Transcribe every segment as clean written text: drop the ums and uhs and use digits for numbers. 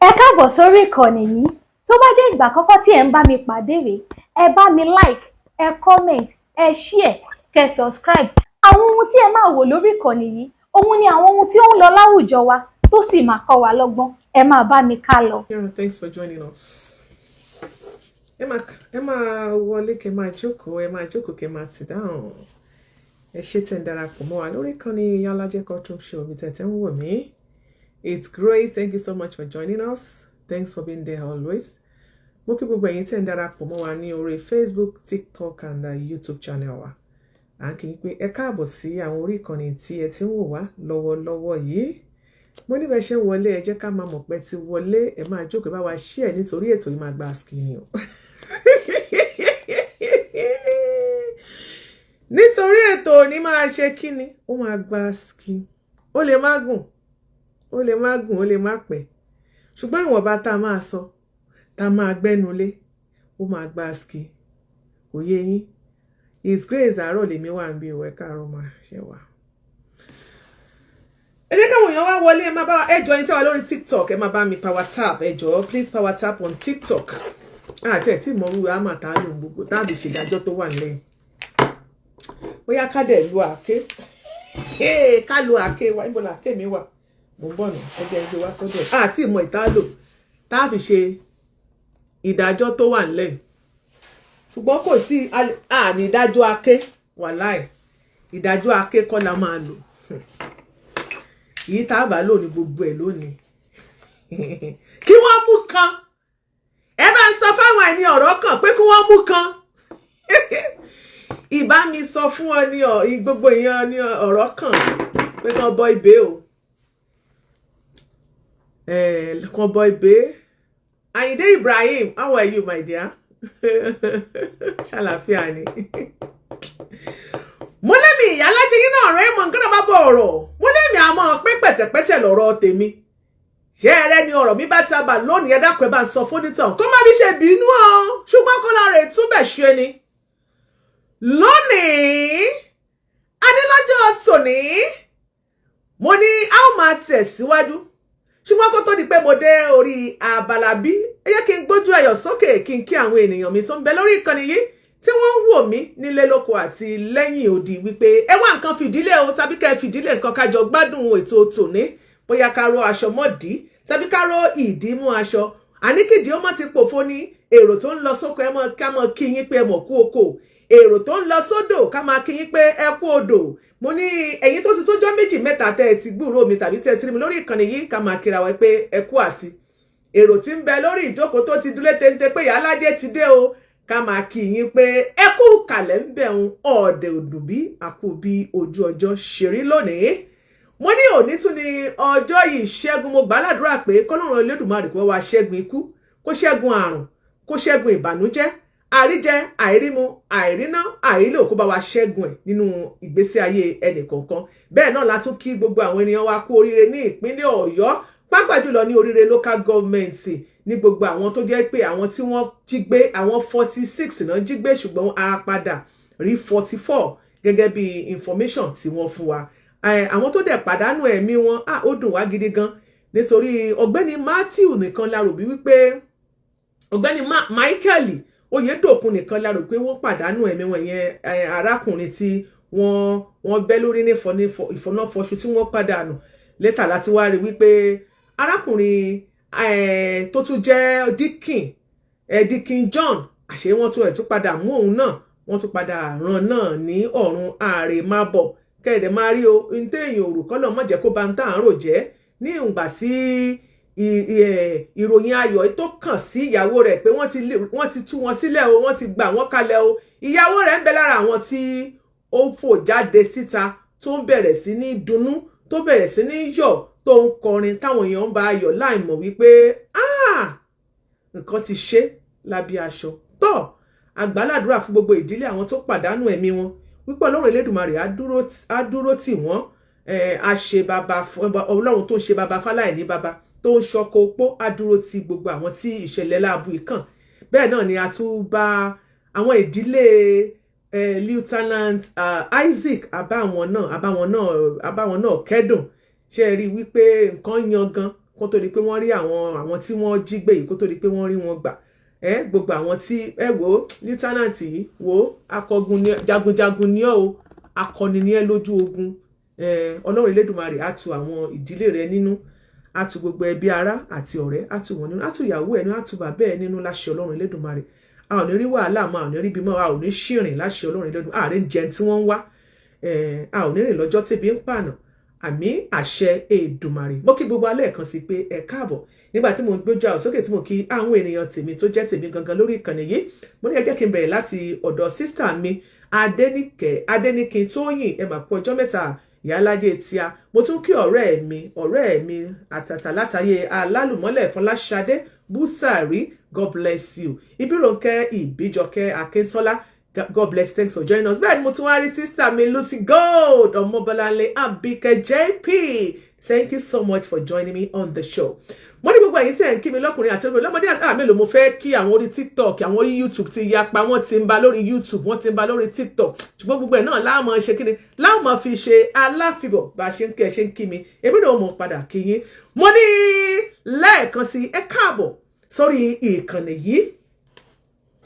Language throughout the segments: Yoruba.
Ẹ káàbọ̀ sórí ìkànnì yìí. Tó bá jẹ́ ìgbà àkọ́kọ́ tí ẹ̀ ń bá mi pàdé rèé, ẹ bá mi like, ẹ comment, ẹ share, kẹ́ subscribe. Àwọn ohun tí ẹ máa wò lórí ìkànnì yìí, òun ni àwọn ohun tí ó ń lọ láwùjọ wa tó sì máa kọ́ wa lọ́gbọ́n. Ẹ máa bá mi ká lọ. Yeah, thanks for joining us. Ẹ máa wọlé, kẹ́ máa jókòó, ẹ máa jókòó, kẹ́ máa sit down. Ẹ ṣé tẹ́ ń darapọ̀ mọ́ wa lórí ìkànnì Ìyálájé Culture Show mi tẹ̀tẹ̀ ń wò mí. It's great. Thank you so much for joining us. Thanks for being there always. Mo kí gbogbo ẹ̀yin tẹ́ ń darapọ̀ mọ́ wa ní orí Facebook, TikTok and YouTube channel wa. À ń kí yín pé ẹ káàbọ̀ sí àwọn orí ìkànnì tí ẹ ti ń wò wá lọ́wọ́lọ́wọ́ yìí. Mo ní bẹ́ẹ̀ ṣe ń wọlé, ẹ jẹ́ ká máa mọ̀ pé ti wọlé. Ẹ máa jókòó, bá wa share nítorí ètò yìí máa gba skinny o. Nítorí ètò òní máa ṣe kíni, ó máa gba skin. Ó lè má gùn, ó lè má gùn, ó lè má pẹ́, ṣùgbọ́n ìwọ̀nba tá a máa sọ, tá a máa gbẹ́nu lé, ó máa gba skin. Kò yé yín? It's Grace. Àárọ̀ lèmi wà ń bí ìwẹ̀ káàárọ̀ máa ṣe wà. Ẹ jẹ́ káwọn èèyàn wá wọlé. Ẹ máa bá ẹ jọ, ẹni tí wà lórí TikTok, ẹ máa bá mi power tap. Ẹ jọ̀ọ́, please power tap on TikTok. Àti ẹ̀ tí mo rú àmà tá a lò gbogbo táàbì ṣèdájọ́ tó wà nílẹ̀. Bóyá ká dẹ̀ lu àáké, ká lu àáké wa. Níbo làáké mi wà? Mo ń bọ̀ nà. Ẹ jẹ́ gbé wá sọ́dọ̀. Àti ìmọ̀ ìta lò tá a fi ṣe ìdájọ́ tó wà nílẹ̀, ṣùgbọ́n kò sí àní ìdájọ́ aké. Wàláì, ìdájọ́ aké kọ́ la máa lò. Èyí tá a bá lò ní gbogbo ẹ̀ lónìí, kí wọ́n mú kan. Ẹ bá ń sọ fáwọn ẹni ọ̀rọ̀ kan pé kí wọ́n mú kan. Ìbá mi sọ fún ọ ní gbogbo èèyàn ní ọ̀rọ̀ kan pé kàn bọ ibè o, kàn bọ ibè. Àyìndé Ibrahim, how are you, my dear? Ṣàlàáfíà ni. Mo lẹ́mi ìyálájẹ yín náà rẹ́ mọ̀ nǹkan náà bá bọ̀ ọ̀rọ̀. Mo lẹ́mi àmọ́ pé pẹ̀tẹ̀pẹ̀tẹ̀ lọ̀rọ̀ tèmi. Ṣé ẹrẹ́ ni ọ̀rọ̀ mi bá tábà lónìí? Ẹ dákun, ẹ bá ń sọ fónítàn kó má fi ṣe bínú o, ṣùgbọ́n kó lára ètúbẹ̀ ṣe ni lónìí. A ní lọ́jọ́ tòní, mo ní a ó máa tẹ̀síwájú, ṣùgbọ́n kó tó di pé mo dé orí abala bí, ẹ jẹ́ kí n gbójú ayọ̀ sókè, kí n kí àwọn ènìyàn mi tó ń bẹ lórí ìkànnì yìí tí wọ́n ń wò mí nílé lóko àti lẹ́yìn odi wípé ẹ wá nǹkan fìdílé o, tàbí kẹ́ ẹ fìdílé nǹkan, kájọ gbádùn ètò tòní. Bóyá ká ró aṣọ mọ́dì tàbí ká ró ìdí mú aṣọ, àníkìdí ó mọ̀ ti pòfo ní. Èrò tó ń lọ sóko, ẹ mọ̀ ká mọ̀ kí yín pé ẹ mọ̀ kú oko. Èrò tó ń lọ sódò, ká máa kí yín pé ẹ kú odò. Mo ní ẹ̀yin tó ti tójọ́ 2 mẹ́ta tẹ́ ẹ ti gbúròó mi tàbí tẹ́ ẹ ti rí mi lórí ìkànnì yìí, ká máa kíra wa pé ẹ kú àti. Èrò tí ń bẹ lórí ìjókòó tó ti dúlé téńté pé Ìyálájé ti dé o, ká máa kí yín pé ẹ kú kàlẹ̀ ń bẹ̀ ń ọ̀dẹ̀ òdùn bí àkú bí ojú ọjọ́ ṣe rí lónìí. Mo ní òní tún ni ọjọ́ yìí ṣẹ́gun. Mo gbà ládùúrà pé kọ́lọ́run Olódùmarè kó wá ṣẹ́gun ikú, kó ṣẹ́gun àrùn, kó ṣẹ́gun ìbànújẹ́, àríjẹ, àìrímu, àìríná, àìrílò, kó bá wa ṣẹ́gun ẹ̀ nínú ìgbésí ayé ẹnì kọ̀ọ̀kan. Bẹ́ẹ̀ náà la tún kí gbogbo àwọn ènìyàn wa kú oríire ní ìpínlẹ̀ Ọ̀yọ́, pàápàá jùlọ ní Oríire Local Government, ní gbogbo àwọn tó jẹ́ pé àwọn tí wọ́n jí gbé, àwọn 46 náà jí gbé, ṣùgbọ́n a padà rí 44 gẹ́gẹ́ bí information tí wọ́n fún wa. Àwọn tó dẹ̀ pàdánù ẹ̀mí wọn, ó dùn wá gidi gan, nítorí ọ̀gbẹ́ni Matthew nìkan la rò bí wípé ọ̀gbẹ́ni Michael Oyèdòkun nìkan la rò pé wọ́n pàdánù ẹ̀mí wọn yẹn, arákùnrin tí wọ́n bẹ́ lórí ní ìfọ̀nàfọ̀ṣù tí wọ́n pàdánù. Later láti wá rí wípé arákùnrin tó tún jẹ́ Deacon, Deacon John, àṣé wọ́n tún ẹ̀ tún padà mú òun náà, wọ́n tún padà ràn náà ní ọ̀run ààrẹ má bọ̀ kẹ́ẹ̀dẹ̀ máa rí o. Ní téèyàn òrò kọ́lọ̀ má jẹ́ kó ba ń tà ń rò jẹ́. Ní ìgbà tí ìròyìn ayọ̀ tó kàn sí ìyàwó rẹ̀ pé wọ́n ti tú wọn sílẹ̀ o, wọ́n ti gbà wọ́n kalẹ̀ o, ìyàwó rẹ̀ ń bẹ lára àwọn tí ó fò jáde síta, tó ń bẹ̀rẹ̀ sí ní dunnú, tó bẹ̀rẹ̀ sí ní yọ̀, tó ń kọrin, táwọn èèyàn ń bá ayọ̀, láì mọ̀ wípé nǹkan ti ṣe lábẹ́ aṣọ tó. Àgbàládùra fún gbogbo ìdílé àwọn tó pàdánù ẹ̀mí wọn wípé Ọlọ́run Elédùmarè á dúró tì wọ́n, á ṣe bàbá. Ọlọ́run tó ń ṣe bàbá fáláìní bàbá, tó ń ṣọkọ opó, á dúró ti gbogbo àwọn tí ìṣẹ̀lẹ̀ láabu ìkàn. Bẹ́ẹ̀ náà ni a tún bá àwọn ìdílé Lieutenant Isaac, abáwọn náà kẹ́dùn. Ṣe rí wípé nǹkan yan gan Kó tó di pé wọ́n rí àwọn tí wọ́n jí gbé yìí, kó tó di pé wọ́n rí wọn gbà, ẹ gbogbo àwọn tí ẹ wò ó, lieutenant yìí, wò ó, akọgun ni, jagunjagun ni ọ́ o, akọni ni ẹ lójú ogun. Ọlọ́run Elédùmarè á tu àwọn ìdílé rẹ nínú, á tu gbogbo ẹbí, ará àti ọ̀rẹ́, á tu wọn nínú, á tu ìyàwó ẹ nínú, á tu bàbá ẹ nínú láṣẹ Ọlọ́run Elédùmarè. A ò ní rí wàhálà mọ́, a ò ní rí bímọ, a ò ní ṣìrìn láṣẹ Ọlọ́run Elédùmarè. Ààrẹ ń jẹun tí wọ́n ń wá, a ò ní rìn lọ́jọ́ tẹ́bi ń pàànà. Àmín, àṣẹ Èdùmàrè. Mo kí gbogbo alẹ́ kan sí pé ẹ káàbọ̀. Nígbà tí mo ń gbójú àwọn sókè, tí mo kí àwọn ènìyàn tèmi tó jẹ́ tèmi gangan lórí ìkànnì yìí, mo ní ẹ jẹ́ kí n bẹ̀rẹ̀ láti ọ̀dọ̀ sister mi Adéníkẹ́, Adéníkin Tóyìn. Ẹ mà kú ọjọ́ mẹ́ta, ìyáláyé tíá. Mo tún kí ọ̀rẹ́ mi àtàtà látàyè alálùmọ́lẹ̀, Fọláṣadé Búsàrí, God bless you. Ìbíròǹkẹ́ Ìbíjọkẹ́ Akíntọ́lá, God bless, thanks for joining us. Bẹ́ẹ̀ ni mo tún wá rí sister mi Lucy Gold Ọmọbọ́láńlé Abike JP, thank you so much for joining me on the show. Mo ní gbogbo ẹ̀yin tí ẹ̀ ń kí mi, lọ́kùnrin àti lóbìnrin, lọ́mọdé àti àmì, mo fẹ́ kí àwọn orí TikTok, àwọn orí YouTube ti yapa. Wọ́n ti ń ba lórí YouTube, wọ́n ti ń ba lórí TikTok, ṣùgbọ́n gbogbo ẹ̀ náà láàmú ṣe kí ni láàmú fi ṣe aláfibọ̀. Bá a ṣe ń kí, ẹ ṣe ń kí mi, èmi náà mọ̀ padà kí yín. Mo ní lẹ́ẹ̀kan sí, ẹ káàbọ̀ sórí ìkànnì yìí.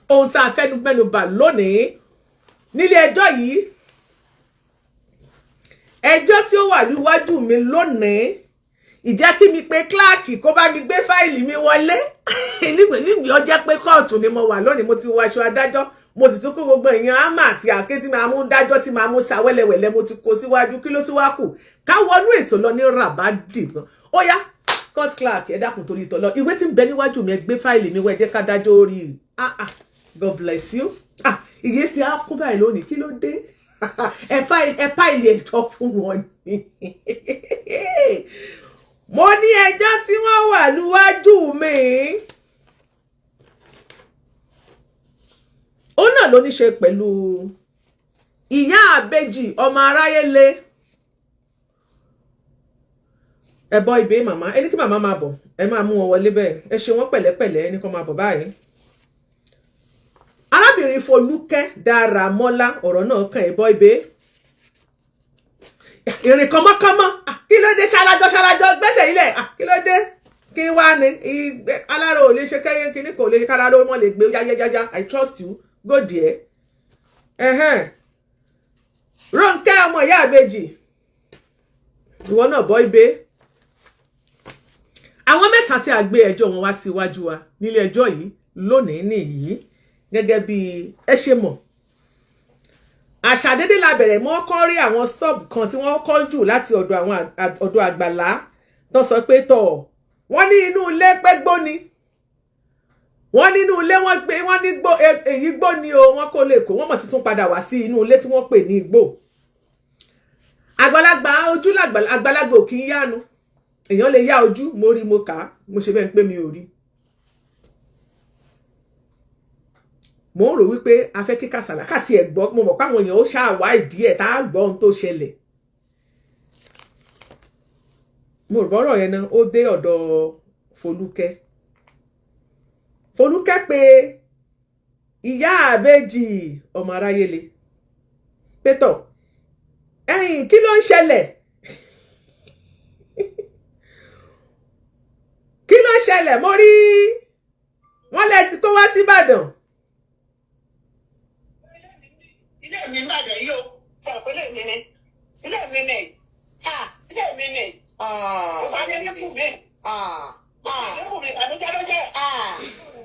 Ohun tá a fẹ́ mẹ́nu bà lónìí nílé ẹjọ́ yìí, ẹjọ́ tí ó wà níwájú mi lónìí, ìjẹ́ kí mi pé clerk kó bá mi gbé fáìlì mi wọlé nígbè nígbè. Ó jẹ́ pé kóòtù ni mo wà lónìí. Mo ti wọ aṣọ adájọ́, mo sì tún kó gbogbo èèyàn ámà àti àké tí màá mú dájọ́, tí màá mú sa wẹ́lẹ́wẹ́lẹ́, mo ti kó síwájú. Kí ló tún wá kù? Ká wọnú ètò lọ ní ràbádì gan. Ó yá, court clerk, ẹ dákun torí ìtọ́lọ, ìwé tí ń bẹ níwájú mi, ẹ gbé fáìlì mi wá, ẹ jẹ́ ká dájọ́ orí. Ah ah, God bless you. Ah, ìyẹn ti á kú báyìí lónìí. Kí ló dé? Ẹ fáìlì ẹjọ́ fún wọn ni. Mo ní ẹjọ́ tí wọ́n wà níwájú mi, ó náà ló ní ṣe pẹ̀lú ìyá àbejì ọmọ aráyé le. Ẹ bọ́ ibè màmá, ẹni kí màmá máa bọ̀, ẹ máa mú wọn wọlé bẹ́ẹ̀. Ẹ ṣe wọ́n pẹ̀lẹ́pẹ̀lẹ́, ẹni kan máa bọ̀ báyìí. Arábìnrin Folúkẹ́ Dáramọ́lá, ọ̀rọ̀ náà kàn. Ẹ bọ́ ibè ìrìn kánmọ́kánmọ́. Kí ló dé? Ṣalájọ ṣalájọ gbẹ́sẹ̀ ilẹ̀. Kí ló dé? Kí wá ní aláró ò lè ṣe kẹ́yìn kíní kò lè kára ló mọ́ lè gbé yáyáyáyá. I trust you, go there. Ẹ̀hẹ́n. Rónkẹ́ ọmọ ìyá àbejì, ìwọ náà bọ́ ibè. Àwọn mẹ́ta tí a gbé ẹjọ́ wọn wá síwájú wa nílé ẹjọ́ yìí lónìí nìyí. Gẹ́gẹ́ bí ẹ ṣe mọ̀, àṣàdédé la bẹ̀rẹ̀ mọ́ kọ́ rí àwọn sub kan tí wọ́n kọ́ jù láti ọ̀dọ̀ àwọn ọ̀dọ̀ àgbàlá tó sọ pé tọ̀ wọ́n ní inú ilé pé gbóni, wọ́n nínú ilé wọ́n gbé wọ́n ní gbó, èyí gbó ni o. Wọ́n kó lè kó wọ́n mọ̀ sí tún padà wá sí inú ilé tí wọ́n pè ní igbó. Àgbàlagbà ojú, àgbàlagbà ò kì í yánu, èèyàn lè yá ojú. Mo rí, mo kà á, mo ṣe bẹ́ẹ̀ pé mi ò rí. Mo ń rò wípé a fẹ́ kí Kàsálà káàtì ẹ̀ gbọ́. Mo mọ̀ páwọn èèyàn ó ṣàwá ìdí ẹ̀ tá a gbọ́ ohun tó ṣẹlẹ̀. Mo rò bọ́rọ̀ yẹn náà ó dé ọ̀dọ̀ Folúkẹ́. Folúkẹ́ pé ìyá àbẹ́jì ọmọ aráyé le pétọ̀ ẹ̀yìn, kí ló ń ṣẹlẹ̀? Kí ló ṣẹlẹ̀? Mo rí wọ́n lẹ ti kó wá sí Ìbàdàn. Ilé mi ń bàdàn yìí o, sọ pé ilé mi ni, ilé mi ni, ilé mi ni, kò bá ní nípù mi, nípù mi, àbújá ló jẹ́,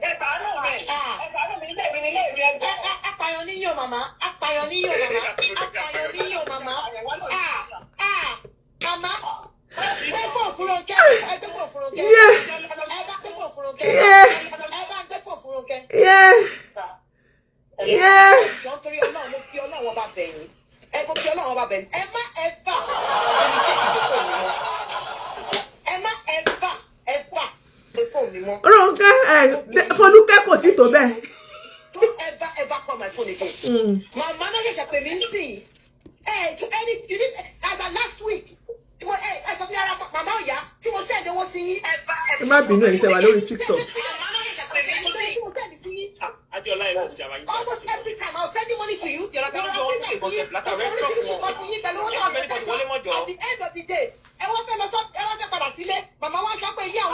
ẹ ṣàánú mi, ẹ ṣàánú mi, ilé mi ni, ilé mi, ẹgbẹ́. Apàyàn níyàn màmá, apàyàn níyàn màmá, apàyàn níyàn màmá, màmá, ẹ fò fúnrọ̀kẹ́, ẹ gbé fò fúnrọ̀kẹ́, ẹ bá gbé fò fúnrọ̀kẹ́, ẹ bá gbé fò fúnrọ̀kẹ́. Jọ̀ọ́ torí Ọlọ́run, mo fi Ọlọ́run ọba bẹ̀ yín, ẹ mo fi Ọlọ́run ọba bẹ̀ yín, ẹ má ẹ̀fà ṣe mistake tó fò mí mọ́, ẹ má ẹ̀fà ẹ̀fà ṣe fò mí mọ́. Rónkẹ́ ẹ Folúkẹ́ kò tí tó bẹ́ẹ̀. Don't ever ever call my phone again. Màmá náà ṣẹ̀ṣẹ̀ pè mí sí ẹ to any you did as at last week tí mo ẹ ẹ sọ fún yàrá màmá ọ̀yá tí mo send owó sí yín. Ẹ má bínú, ẹ̀yin tẹ́ wà lórí TikTok. Màmá náà ṣẹ̀ṣẹ̀ pè mí sí. Tí mo send sí yín. Adéọlá ẹ̀ sí àwáyé. Almost every time I was sending money to you. Yàrá kan ló ń ìbọn sẹ̀ látàrí ẹ̀ At the end of the day, ẹ wọ́n fẹ́ lọ sọ, ẹ wọ́n fẹ́ padà sílé, màmá wa sọ pé iye àwọn.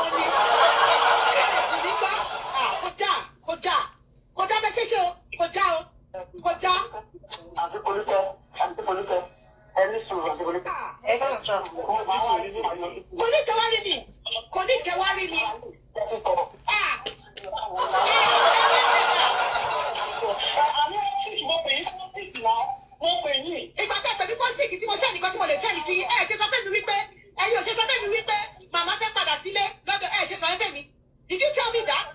Ah, ìgbà tẹ́ pẹ̀lú pọ́sìkì tí mo send nǹkan tí mo lè send sí yín, ẹ ṣe sọ fún mi wípé ẹ̀yin ò ṣe sọ fún mi wípé màmá fẹ́ padà sílé lọ́dọ̀, ẹ ṣe sọ fún mi. Did you tell me that?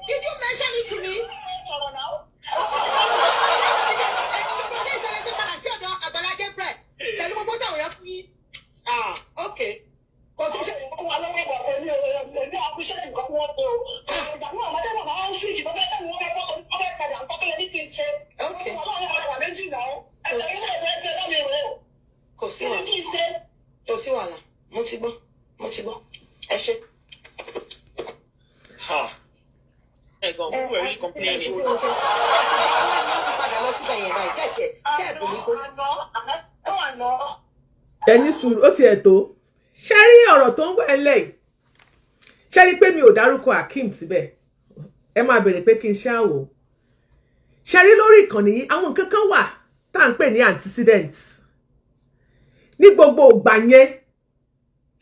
Did you mention it to me? Gbogbo ọdẹ ìṣẹ̀lẹ̀ tó padà sí ọ̀dọ̀ Àgbàlá Gabriel pẹ̀lú gbogbo táwọn èèyàn fún yín. Ah, okay. Kò tó ṣe. Okay. Kò sí wàhálà. Kò sí wàhálà. Mo ti gbọ́. Mo ti gbọ́. Ẹ ṣé. Ha. Ẹ gan, people were really complaining. Wọ́n ti padà lọ síbẹ̀ yẹn báyìí. Tẹ́ẹ̀ tẹ́ẹ̀ bò mí kó. Ẹ ní sùúrù, ó tiẹ̀ tó. Ṣe rí ọ̀rọ̀ tó ń wẹ̀ ńlẹ̀ yìí? Ṣe rí pé mi ò dárúkọ Akeem síbẹ̀? Ẹ máa bèrè pé kí n ṣáà wò. Ṣe rí lórí ìkànnì yìí, àwọn nǹkan kan wà tá à ń pè ní antecedents ní gbogbo ìgbà yẹn.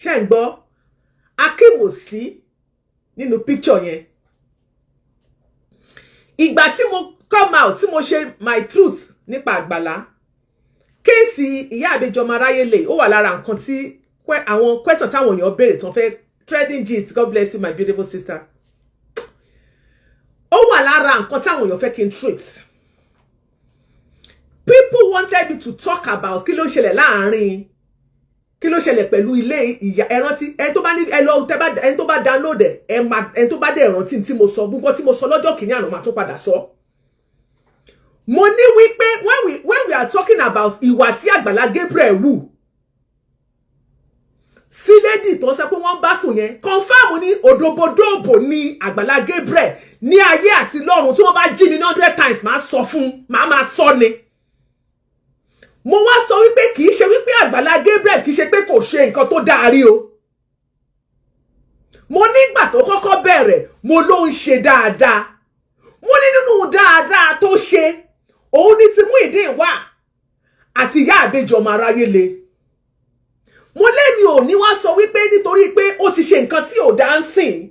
Ṣe ń gbọ́? Akeem ò sí nínú picture yẹn. Ìgbà tí mo come out, tí mo ṣe my truth nípa Àgbàlá, case ìyá àbẹjọ ọmọ aráyé lè ó wà lára nǹkan tí àwọn question táwọn èèyàn béèrè tán fẹ́. Trading gist, God bless you, my beautiful sister. Ó wà lára nǹkan táwọn èèyàn fẹ́ kí n treat. People wanted me to talk about kí ló ń ṣẹlẹ̀ láàárín, kí ló ṣẹlẹ̀ pẹ̀lú ilé ìyá. Ẹ rántí, ẹni tó bá ní ẹ lọ tẹ bá, ẹni tó bá download ẹ, ẹ máa, ẹni tó bá dẹ̀ rántí tí mo sọ, gbogbo tí mo sọ lọ́jọ́ kìíní àná, máa tún padà sọ. Mo ní wípé when we are talking about ìwà tí Àgbàlá Gabriel wù sí lady tó ń sọ pé wọ́n ń bá sùn yẹn, confirm ní òdòbodòbò ní Àgbàlá Gabriel ní ayé àti lọ́run. Tí wọ́n bá jí mi ní 100 times, máa sọ fún, máa sọ ni. Mo wá sọ wípé kì í ṣe wípé Àgbàlá Gabriel, kì í ṣe pé kò ṣe nǹkan tó dáa rí o. Mo nígbà tó kọ́kọ́ bẹ̀rẹ̀, mo ló ń ṣe dáadáa. Mo ní nínú dáadáa tó ṣe, òun ní ti Muyideen wà àti ìyá àbejì ọmọ aráyé le. Mo lémi ò ní wá sọ wípé nítorí pé ó ti ṣe nǹkan tí ò dá ń sìn.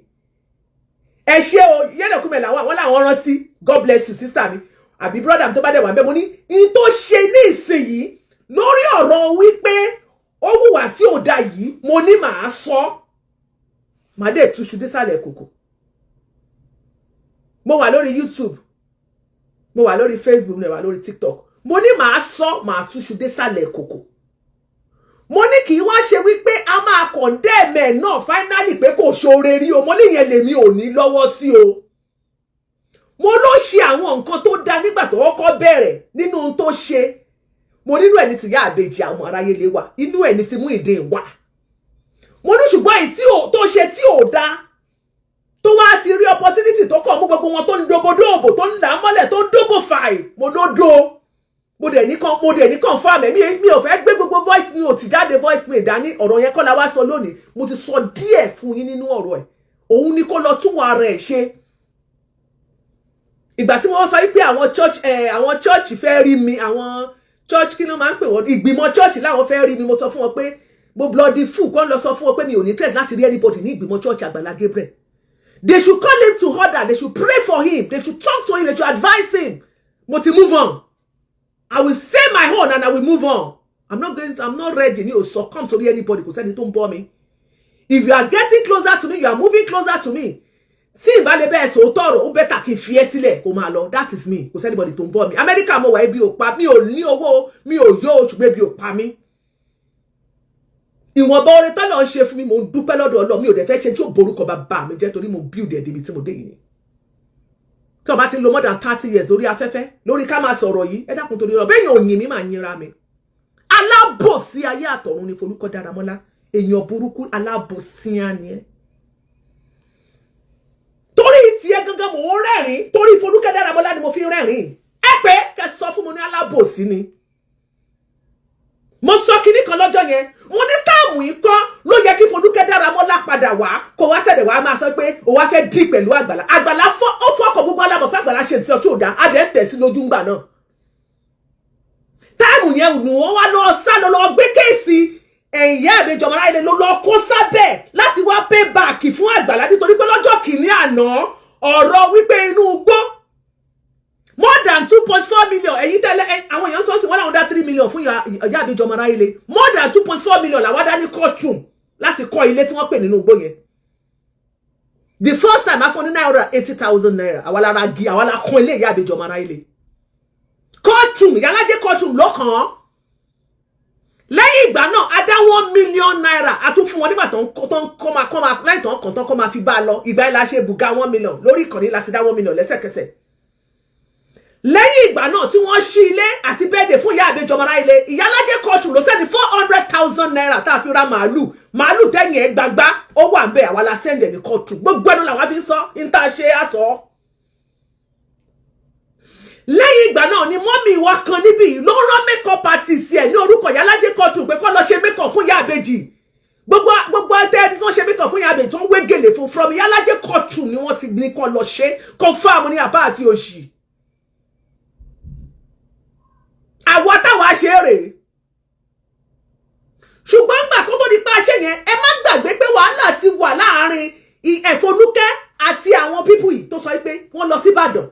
Ẹ ṣé o, yẹ́nàkúmẹ̀ làwọn àwọn làwọn rántí. God bless you, sister mi àbí brother mi tó bá dẹ̀ wà bẹ́ẹ̀. Mo ní n tó ṣe ní ìsinyìí lórí ọ̀rọ̀ wípé ó hùwà tí ò da yìí, mo ní màá sọ, màá dẹ̀ túṣu désàlẹ̀ kòkò. Mo wà lórí YouTube, mo wà lórí Facebook, mo wà lórí TikTok. Mo ní màá sọ, màá túṣu désàlẹ̀ kòkò. Mo ní kì í wá ṣe wípé a máa condemn ẹ̀ náà finally pé kò ṣoore rí o. Mo ní ìyẹn lèmi ò ní lọ́wọ́ sí o. Mo ló ṣe àwọn nǹkan tó dáa nígbà tó kọ́kọ́ bẹ̀rẹ̀. Nínú ohun tó ṣe, mo nínú ẹ̀ ní tìyá àbèjì àwọn aráyé lè wà, inú ẹ̀ ní ti Muyideen wà. Mo ní ṣùgbọ́n èyí tó ṣe tí ò dáa, tó wá ti rí opportunity tó kàn mú gbogbo wọn, tó ń dobodóòbò, tó ń là á mọ́lẹ̀, tó ń dóbò fàì, mo ló do. Mo dẹ̀ ní confirm ẹ̀. Mi ò fẹ́ gbé gbogbo voice note jáde, voice mail dání. Ọ̀rọ̀ yẹn kọ́ la wá sọ lónìí. Mo ti sọ díẹ̀ fún yín nínú ọ̀rọ̀ ẹ̀. Òun ni kó lọ tún ara ẹ̀ ṣe. Ìgbà tí wọ́n sọ wípé àwọn church fẹ́ rí mi, àwọn church, kí ló máa ń pè wọ́n, ìgbìmọ̀ church láwọn fẹ́ rí mi, mo sọ fún wọn pé mo bloody fool kọ́ ń lọ sọ fún wọn pé mi ò ní interest láti rí anybody ní ìgbìmọ̀ church Àgbàlá Gabriel. They should call him to order, they should pray for him, they should talk to him, they should advise him. Mo ti move on. I will say my own and I will move on. I'm not ready ní o succumb sórí anybody. Kò sẹ́ni tó ń bọ́ mi. If you are getting closer to me, you are moving closer to me, tí ìbá lè bẹ́ẹ̀ sòótọ́ ọ̀rọ̀, ó better kí n fi ẹ́ sílẹ̀ kó máa lọ. That is me. Kò sí anybody tó ń bọ́ mi. Amẹ́ríkà mo wà, ebi ò pa mi. Ò ní owó, mi ò yó, ṣùgbọ́n ebi ò pa mí. Ìwọ̀nba oore tọ́lọ̀ ń ṣe fún mi, mò ń dúpẹ́ lọ́dọ̀ Ọlọ́run. Mi ò dẹ̀ fẹ́ ṣe tí ò borúkọ bàbá mi jẹ́, torí mo build ẹ̀ débi tí mo dé yìí ni. Tí wọ́n bá ti ń lo more than 30 years lórí afẹ́fẹ́, lórí ká máa sọ̀rọ̀ yìí, ẹ dákun, torí ọ̀rọ̀ bẹ́ẹ̀ yẹn ò yìn mí, máa yinra mi. Alábòsí ayé àtọ̀run ni Folúkọ́ Dáramọ́lá. Èèyàn burúkú, alábòsí á ni ẹ́. Torí tiẹ̀ gangan mò ń rẹ́rìn. Torí Folúkẹ́ Dáramọ́lá ni mo fi ń rẹ́rìn. Ẹ pé kẹ́ sọ fún mi ní alábòsí ni. Mo sọ kinní kan lọ́jọ́ yẹn, mo ní táàmù yìí kọ́ ló yẹ kí Folúkẹ́ Dáramọ́lá padà wá, kó wá sẹ̀dẹ̀ wá máa sọ pé ó wá fẹ́ dì pẹ̀lú Àgbàlá. Àgbàlá fọ́, ó fọ́kọ̀. Gbogbo alámọ̀ pé Àgbàlá ṣe tí ọtí ò dá, adẹ̀ ń tẹ̀ sí lójú ńgbà náà. Táàmù yẹn nù, wọ́n wá lọ sá lọ, lọ gbé case. Ẹ̀yìn àbèjì ọmọ aráyé ló lọ kó sábẹ́ láti wá pay back fún Àgbàlá, nítorí pé lọ́jọ́ kìíní àná, ọ̀rọ̀ wípé inú igbó, more than 2.4 million. Ẹ̀yin tẹ́lẹ̀, àwọn èèyàn sọ́ọ̀sì wọ́n làwọn dá 3 million fún ìyá àbèjì ọmọ aráyé. More than 2.4 million làwọn dá ní courtroom láti kọ́ ilé tí wọ́n pè nínú igbó yẹn. The first time, a fún ní ₦980,000. Àwa lára gi, àwa la kọ́ ilé ìyá àbèjì ọmọ aráyé. Courtroom, ìyálájẹ́ courtroom ló kàn án. Lẹ́yìn ìgbà náà, a dá ₦1 million, a tún fún wọn nígbà tó ń kọ́ máa kọ́ máa lẹ́yìn tó ń kàn tán kọ́ máa fi bá a lọ. Ìgbà yẹn la ṣe bùgá 1 million lórí ìkànnì láti dá 1 million lẹ́sẹ̀kẹsẹ̀. Lẹ́yìn ìgbà náà tí wọ́n ṣí ilé àti birthday fún ìyá àbèjì ọmọ aráyé, ìyálájẹ́ courtroom ló send ₦400,000 tá a fi ra màálù. Màálù tẹ́yìn ẹ̀ gbagba, ó wà ń bẹ̀. Àwa la send ẹ̀ ní courtroom. Gbogbo ẹnu làwọn fi ń sọ ní tá a ṣe á sọ. Lẹ́yìn ìgbà náà ni mummy wa kan níbí yìí ló rán makeup artist ẹ̀ ní orúkọ ìyálájẹ́ courtroom pé kó lọ ṣe makeup fún ìyá àbèjì. Gbogbo gbogbo ẹtẹ ẹni tí wọ́n ṣe makeup fún ìyá àbèjì, tó ń wé gèlè fún, from ìyálájẹ́ courtroom ni wọ́n ti ní kó lọ ṣe. Confirm ní àbá àti òṣì. Àwa táwa ṣe é rèé. Ṣùgbọ́n gbà kó tó di pa ṣe yẹn, ẹ má gbàgbé pé wàhálà ti wà láàrin Ẹ̀fọ́lúkẹ́ àti àwọn people yìí tó sọ pé wọ́n lọ sí Ìbàdàn.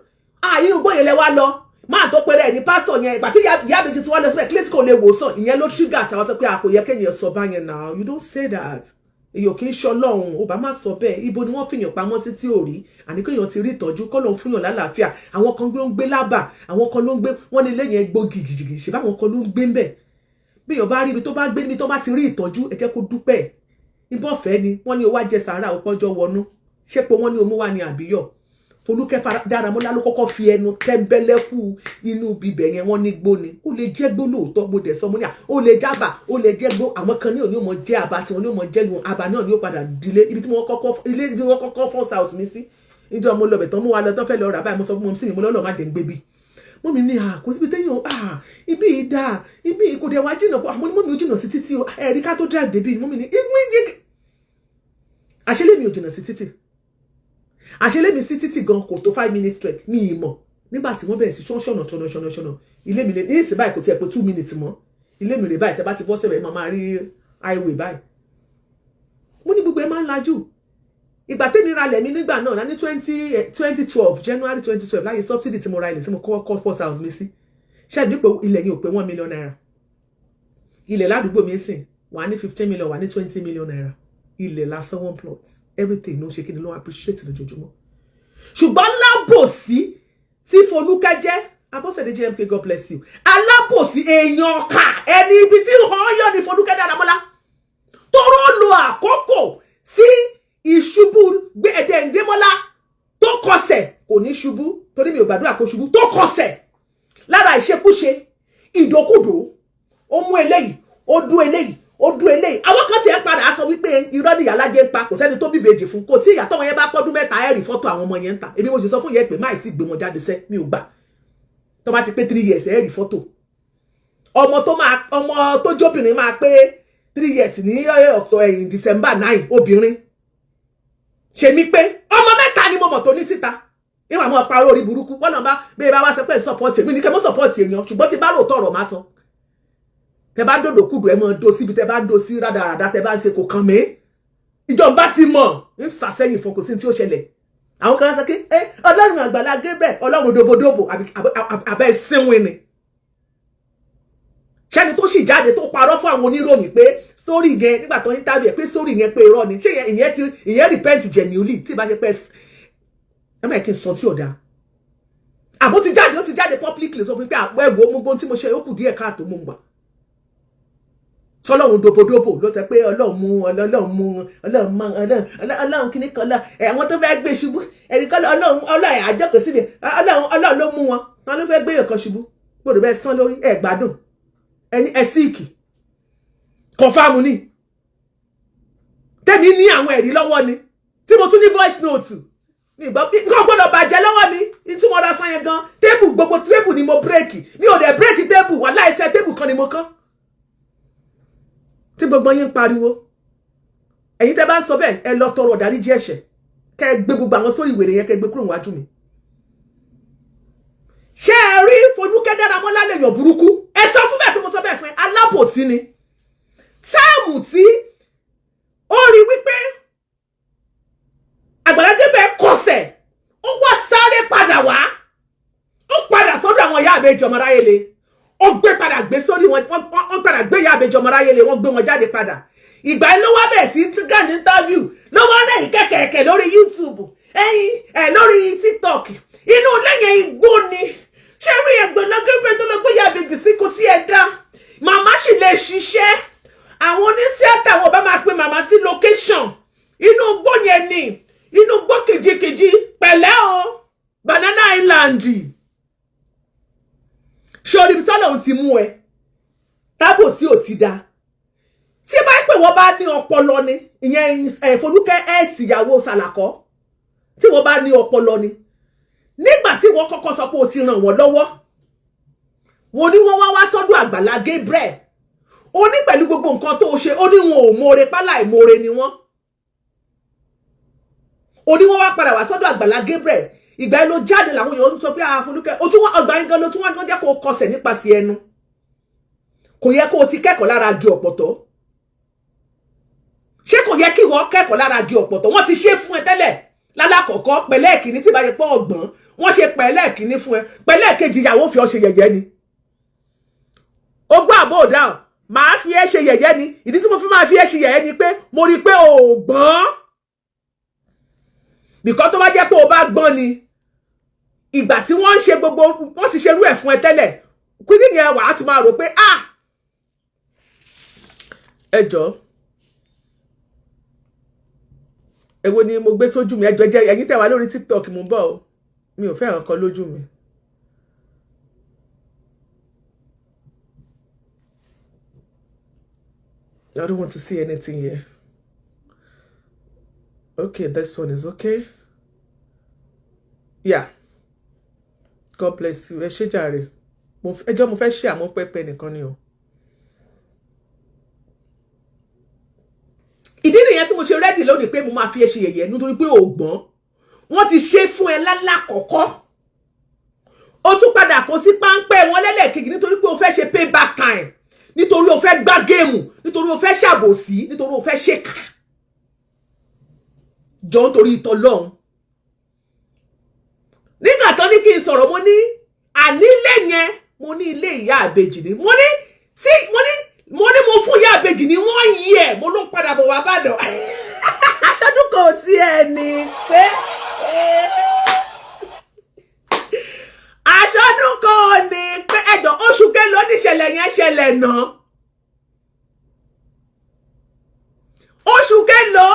Inú gbóyè lẹ wá lọ máa tó péré ẹ̀ ní pásítọ̀ yẹn. Ìgbà tí ìyá àbèjì ti wá lọ síbẹ̀, kílẹ̀tì kò lè wòsàn. Ìyẹn ló trigger àtàwọn sọ pé a kò yẹ kéèyàn sọ báyẹn náà. You don't say that. Èyàn kì í ṣe Ọlọ́run, ó bá má sọ bẹ́ẹ̀. Ibo ni wọ́n fìyàn pamọ́ títí ò rí? Àní kéèyàn ti rí ìtọ́jú kọ́ ló ń fúnyàn lálàáfíà. Àwọn kan ló ń gbé lábà, àwọn kan ló ń gbé wọ́n ní ilé yẹn gbó gìgìgì ṣe báwọn kan ló ń gbé ń bẹ̀. Bí èèyàn bá rí ibi tó bá gbé, níbi tó bá ti rí ìtọ́jú, ẹ jẹ́ kó dúpẹ́. Ibọ̀ fẹ́ ni wọ́n ní owó ajẹsàárà òpọ́njọ́ wọnú ṣé pé wọ́n ní omú wà ní àbíyọ̀. Folúkẹ́ Dáramọ́lá ló kọ́kọ́ fi ẹnu tẹ́ńbẹ́lẹ́kù inú bíbẹ̀ yẹn. Wọ́n ní gbó ni, ó lè jẹ́ gbó lóòótọ́. Mo dẹ̀ sọ, mo ní à, ó lè jábà, ó lè jẹ́ gbó. Àwọn kan ní òní ò mọ jẹ́ àbá tí wọ́n ní ò mọ jẹ́ lu àbá náà ní ó padà dilé ibi tí wọ́n kọ́kọ́ ilé ibi wọ́n kọ́kọ́ first house mi sí. Ìjọ mo lọ bẹ̀ tán, mú wa lọ tán, fẹ́ lọ rà báyìí, mo sọ fún mọ́ sí ni mo lọ́lọ́ má jẹ́ ń gbé bí mummy ní à kò síbi téèyàn à ibi yìí dáa, ibi yìí kò dẹ̀ wá jìnnà. Àmọ́ ní mummy, ó jìnnà sí títí o, ẹ̀rí ká tó drive débi. Mummy ní ìgbín àṣẹlẹ̀ mi ò jìnnà sí títì, àṣẹlẹ̀ mi sí títì gan kò tó 5 minutes trek. Mi ì mọ̀ nígbà tí wọ́n bẹ̀rẹ̀ sí ṣọ́nà ṣọ́nà ṣọ́nà ṣọ́nà. Ilé mi lè ní ìsìn báyìí, kò tiẹ̀ pé 2 minutes mọ́. Ilé mi rè báyìí, tẹ́ bá ti bọ́ sẹ́wẹ̀, máa máa rí highway báyìí. Mo ní gbogbo ẹ máa ń lajú. Ìgbà tẹ́mi ra lẹ̀ mi nígbà náà ní 2012, January 2012, láyé subsidy tí mo ra ilẹ̀ tí mo kọ́ kọ́ first house mi sí, ṣáà pé ilẹ̀ yẹn ò pé ₦1 million. Ilẹ̀ ládùúgbò mi sìn wà ní 15 million, wà ní ₦20 million. Ilẹ̀ lásán, one plot, everything ló ń ṣe kí ni, ló ń appreciate lójoojúmọ́. Ṣùgbọ́n lábòsí tí Folúkẹ́ jẹ́, Abọ́sẹ̀dé JMK, God bless you, alábòsí èèyàn ọ̀kà ẹni ibi tí wọ́n yọ ní Folúkẹ́ Dáramọ́lá, tóró lo àkókò sí ìṣubú ẹ̀dẹ̀ Ndémọ́lá tó kọsẹ̀. Kò ní ṣubú torí mi ò gbàdúrà kó ṣubú. Tó kọsẹ̀ lára ìṣekúṣe, ìdókùdó, ó mú eléyìí, ó dún eléyìí, ó dún eléyìí. Àwọn kan tiẹ̀ padà sọ wípé irọ́ ni ìyálájẹ ń pa, kò sẹ́ni tó bíbejì fún, kò tí ìyàtọ̀ wọn yẹn bá pọ́dún 3, ẹ̀rì fọ́tò àwọn ọmọ yẹn ń ta. Èmi mo sì sọ fún yẹn pé máì tí gbé wọn jáde sẹ́, mi ò gbà. Tó bá ti pé 3 years, ẹ̀rì fọ́tò ọmọ tó máa, ọmọ tó jóbìnrin máa pé 3 years ní ọ̀tọ̀ ẹ̀yìn December 9. Obìnrin ṣe mí pé ọmọ mẹ́ta ni mo mọ̀ tó ní síta. Ìwà àwọn parọ́ orí burúkú wọ́n náà bá bẹ́ẹ̀ bá wá sọ pé support èmi ní kẹ́ mọ́ support èèyàn, ṣùgbọ́n tí bá rò tọ̀rọ̀ máa sọ. Tẹ bá dòdò kúdù, ẹ mọ do síbi tẹ bá ń do sí rádaràda, tẹ bá ń ṣe kò kàn mí. Ìjọba ti mọ̀ ń sàsẹ́yìn fún, kò sí tí ó ṣẹlẹ̀. Àwọn kan sọ pé ẹ Ọlọ́run Àgbàlá Gabriel, Ọlọ́run dobodobo, àbẹ́ sínwìn ni ṣẹ́ni tó sì jáde tó parọ́ fún àwọn oníròyìn pé story yẹn, nígbà tó ń interview ẹ̀, pé story yẹn pé irọ́ ni. Ṣé ìyẹn ti ìyẹn repent genuinely? Tí ìbá ṣe pé ẹ má kí n sọ tí ò dáa, àbó ti jáde, ó ti jáde publicly sọ fún mi pé àpò ẹ̀wò gbogbo tí mo ṣe, ó kù díẹ̀ káàtó. Mo ń gbà sọlọ́run dobodobo ló sọ pé Ọlọ́run mú, Ọlọ́run mú, Ọlọ́run mú, Ọlọ́run kìíní kan lọ. Àwọn tó fẹ́ gbé ṣubú ẹ̀rí kọ́, Ọlọ́run, Ọlọ́run àjọkọ̀ síbi Ọlọ́run, Ọlọ́run ló mú wọn. Wọn ló fẹ́ gbé èèyàn kan ṣubú, gbọ́dọ̀ bẹ́ẹ̀ sán lórí ẹ̀ gbádùn ẹni ẹ̀ sick. Confirm ni tèmi ní àwọn ẹ̀rí lọ́wọ́ ni tí mo tún ní voice note mi gbọ́. Nǹkan gbọ́dọ̀ bàjẹ́ lọ́wọ́ mi tí mo ra san yẹn gan. Table, gbogbo table ni mo break. Mi ò dẹ̀ break table wà láìsẹ̀, table kan ni mo kán tí gbogbo yín ń pariwo. Ẹ̀yin tẹ́ bá ń sọ bẹ́ẹ̀, ẹ lọ tọrọ ìdáríjì ẹ̀ṣẹ̀, kẹ́ ẹ gbé gbogbo àwọn sórí ìwèrè yẹn, kẹ́ ẹ gbé kúrò níwájú mi. Ṣé ẹ rí Folúkẹ́ Dáramọ́lá lèèyàn burúkú? Ẹ sọ fún bẹ́ẹ̀ pé mo sọ bẹ́ẹ̀ fún ẹ. Alábòsí ni. Táàmù tí ó rí wípé Àgbàlá Gabriel kọsẹ̀, ó wá sáré padà wá, ó padà sọ́dọ̀ àwọn ìyá àbèjì ọmọ aráyé le, ó gbé padà gbé sórí wọn, wọ́n padà gbé ìyá àbèjì ọmọ aráyé le, wọ́n gbé wọn jáde padà. Ìgbà yẹn ló wá bẹ̀rẹ̀ sí grant interview, ló wá lẹ́yìn kẹ̀kẹ̀kẹ̀ lórí YouTube, ẹ̀yìn ẹ̀ lórí TikTok. Inú lẹ́yìn igbó ni ṣé rí Àgbàlá Gabriel tó lọ gbé ìyá àbèjì sí kò tí ẹ dá màmá sì lè ṣiṣẹ́. Àwọn onítíátà wọn bá máa pe màmá sí location, inú igbó yẹn ni, inú igbó kìjikìji. Pẹ̀lẹ́ o, Banana Island. Ṣé orí ibi tọ́lọ́run ti mú ẹ tábò tí ò ti da? Tí bá pè wọ́n bá ní ọpọlọ ni, ìyẹn Folúkẹ́ ẹ̀sì ìyàwó Sàlàkọ́, tí wọ́n bá ní ọpọlọ ni, nígbà tí wọ́n kọ́kọ́ sọ pé o ti ràn wọ́n lọ́wọ́, wọ́n ní wọ́n wá wá sọ́dọ̀ Àgbàlá Gabriel, ó ní pẹ̀lú gbogbo nǹkan tó ṣe, ó ní wọn ò mọ̀ọ́re, pálá ìmọ̀ọ́re ni wọ́n. Ó ní wọ́n wá padà wá sọ́dọ̀ Àgbàlá Gabriel. Ìgbà yẹn ló jáde, làwọn èèyàn ń sọ pé ah, Folúkẹ́, o tún wá ọgbà yín gan ló tún wá jẹ́ kó o kọsẹ̀ nípasẹ̀ ẹnu. Kò yẹ kó o ti kẹ́kọ̀ọ́ lára igi ọ̀pọ̀tọ́? Ṣé kò yẹ kí wọ́n kẹ́kọ̀ọ́ lára igi ọ̀pọ̀tọ́? Wọ́n ti ṣe fún ẹ tẹ́lẹ̀ lálákọ̀ọ́kọ́ pẹ̀lẹ́ ìkíní, tí bá yẹ pọ́ ọgbọ̀n wọ́n ṣe pẹ̀lẹ́ ìkíní fún ẹ, pẹ̀lẹ́ ìkejì ìyàwó fi ọ ṣe yẹ̀yẹ́ ni. Ó gbọ́ àbó òdáhùn, màá fi ẹ́ ṣe yẹ̀yẹ́ ni. Ìdí tí mo fi máa fi ẹ́ ṣe yẹ̀yẹ́ ni pé mo rí i pé o ò gbọ́n. Bìkọ́ tó bá jẹ́ pé o bá gbọ́n ni, ìgbà tí wọ́n ń ṣe gbogbo, wọ́n ti ṣerú ẹ̀ fún ẹ tẹ́lẹ̀, kí nìyẹn wàá ti máa rò pé ah, ẹ jọ̀ọ́, èwo ni mo gbé sójú mi? Ẹ jọ̀ọ́, jẹ́ ẹ̀yin tẹ́ wà lórí TikTok, mo ń bọ̀ o, mi ò fẹ́ràn kan lójú mi. I don't want to see anything here. Okay, this one is okay. Yeah. God bless you. Ẹ ṣé jàre. Ẹjọ́ mo fẹ́ ṣe àmọ́ pẹ́pẹ́ nìkan ni o. Ìdí nìyẹn tí mo ṣe ready lónìí pé mo máa fi ẹ ṣe yẹ̀yẹ́, nítorí pé o gbọ́n. Wọ́n ti ṣe fún ẹ lálákọ̀ọ́kọ́. Ó tún padà kó sí páńpẹ́ wọn lẹ́lẹ́kejì, nítorí pé o fẹ́ ṣe payback time, nítorí o fẹ́ gbá game, nítorí o fẹ́ ṣàbòsí, nítorí o fẹ́ ṣèkà. Jọ nítorí ìtọ́ lọ́hùn. Nígbà tó ní kí n sọ̀rọ̀, mo ní ànílé yẹn, mo ní ilé ìyá àbèjì ni. Mo ní tí mo ní mo fún ìyá àbèjì ní wọ́n yí ẹ̀, mo ló ń padà bọ̀ wá bàdàn. Aṣojú kan ò tiẹ̀ ní pé aṣọ́dún kan ò ní pé. Ẹjọ́, oṣù kélòó níṣẹ̀lẹ̀ yẹn ṣẹlẹ̀ náà? Oṣù kélòó?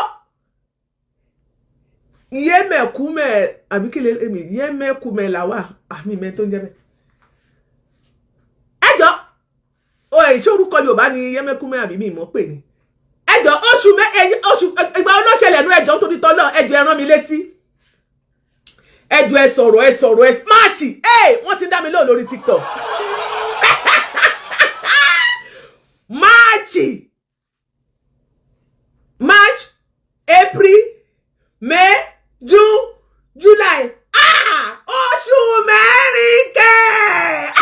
Yémẹ̀kúmẹ̀ àbí kí lè èmi yémẹ̀kúmẹ̀ làwà àmì mẹ́ tó ń jẹ́ bẹ́ẹ̀. Ẹjọ́ o, ẹ̀ ṣé orúkọ Yorùbá ni yémẹ̀kúmẹ̀ àbí mi ìmọ̀ pè ní? Ẹjọ́, oṣù mẹ́ oṣù ìgbà olóṣèlè nú? Ẹjọ́, torí tọ́lọ́, ẹjọ́, ẹ rán mi létí. Ẹjọ́, ẹ sọ̀rọ̀, ẹ sọ̀rọ̀, ẹ March ẹ. Wọ́n ti dá mi lóhùn lórí TikTok. March, March, April, May, June, July, ah, oṣù 4 kẹ́.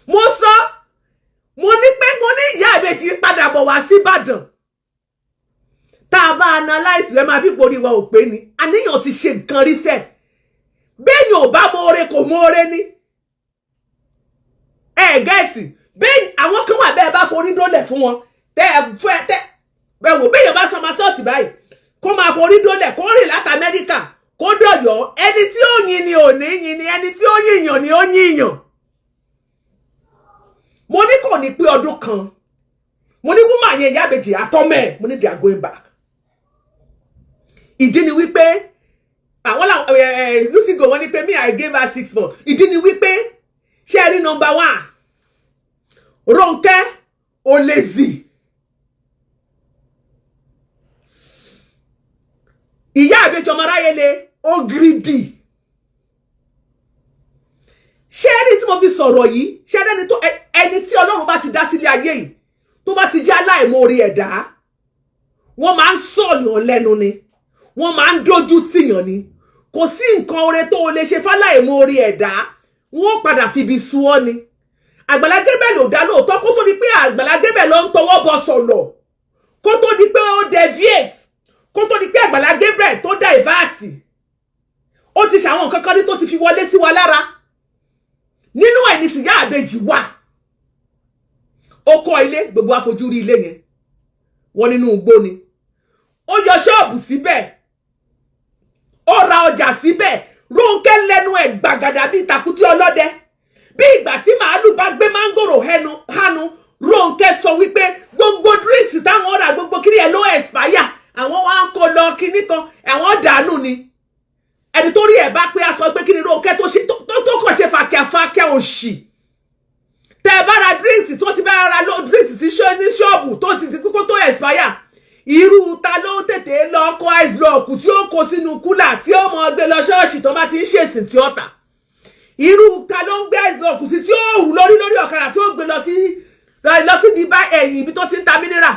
Mo sọ, mo ní pé mo ní ìyá ìbejì padà bọ̀ wá sí Ìbàdàn. Tá a bá analyse ẹ, máa fi porí wa ò pé ni àníyàn ti ṣe nǹkan rí sẹ́ẹ̀. Béèyàn ò bá mọ̀ọ́rẹ́, kò mọ̀ọ́rẹ́ ní ẹ gẹ́ẹ̀tì bẹ́ẹ̀. Àwọn kan wà bẹ́ẹ̀, bá forí dólẹ̀ fún wọn, tẹ́ ẹ fẹ́ tẹ́ ẹ wò, béèyàn bá sọmọ sọ́ọ̀tì báyìí, kó máa forí dólẹ̀, kó rìn láti Amẹ́ríkà kó dọ̀yọ́, ẹni tí ó yin ni ò ní yin ni, ẹni tí ó yìnyàn ni ó yìnyàn. Mo ní kò ní pé ọdún kan. Mo ní woman yẹn, ìyá àbèjì àtọ́mẹ́ ẹ̀, mo ní they are going back. Ìdí ni wípé àwọn làwọn ẹ ẹ Lucy go, wọ́n ní pé me, I gave her 6 months. Ìdí ni wípé, ṣé ẹ rí number one, Ronke Olezi, ìyá àbèjì ọmọ aráyé le, ó greedy. Ṣé ẹni tí mo fi sọ̀rọ̀ yìí, ṣé ẹni tó ẹni tí Ọlọ́run bá ti dá sílé ayé yìí, tó bá ti jẹ́ aláìmoore ẹ̀dá, wọ́n máa ń sọ̀yàn lẹ́nu ni, wọ́n máa ń dójú tìyàn ni. Kò sí nǹkan oore tó o lè ṣe fáláìmoore ẹ̀dá, wọn ó padà fibi sú ọ ni. Àgbàlá Gabriel ò dá lóòótọ́. Kó tó di pé Àgbàlá Gabriel ló ń tọwọ́ bọ sọ̀lọ̀, kó tó di pé ó deviate, kó tó di pé Àgbàlá Gabriel tó divert, ó ti ṣàwọn nǹkan kan ní tó ti fi wọlé sí wa lára. Nínú ẹ̀ ní tìyá àbejì wà. Ó kọ́ ilé, gbogbo afojú rí ilé yẹn, wọ́n nínú igbó ni. Ó yọ ṣọ́ọ̀bù síbẹ̀, ó ra ọjà síbẹ̀. Rónkẹ́ lẹ́nu ẹ̀ gbàgàdà bíi tàkútí ọlọ́dẹ, bí ìgbà tí màálù bá gbé mángòrò hánu. Rónkẹ́ sọ wípé gbogbo drinks táwọn rà, gbogbo kiri ẹ̀ ló expire, àwọn wá ń kó lọ kíní kan, àwọn dànù ni. Ẹni tó rí ẹ̀ bá pé a sọ pé kí ni Rónkẹ́ tó ṣe tó kàn ṣe fàkíàfàkíà òṣì. Tẹ ẹ bá ra drinks, tó ti bá ra drinks tí ṣe ní ṣọ́ọ̀bù tó ti kókó tó expire, irú ta ló tètè lọ kó ice block tí ó kó sínú cooler tí ó mọ gbé lọ ṣọ́ọ̀ṣì tó bá ti ń ṣèsìn tí ó tà? Irú ta ló ń gbé ice block sí tí ó rù lórí ọ̀kadà tí ó gbé lọ sí di bá ẹ̀yìn ibi tó ti ń ta mineral,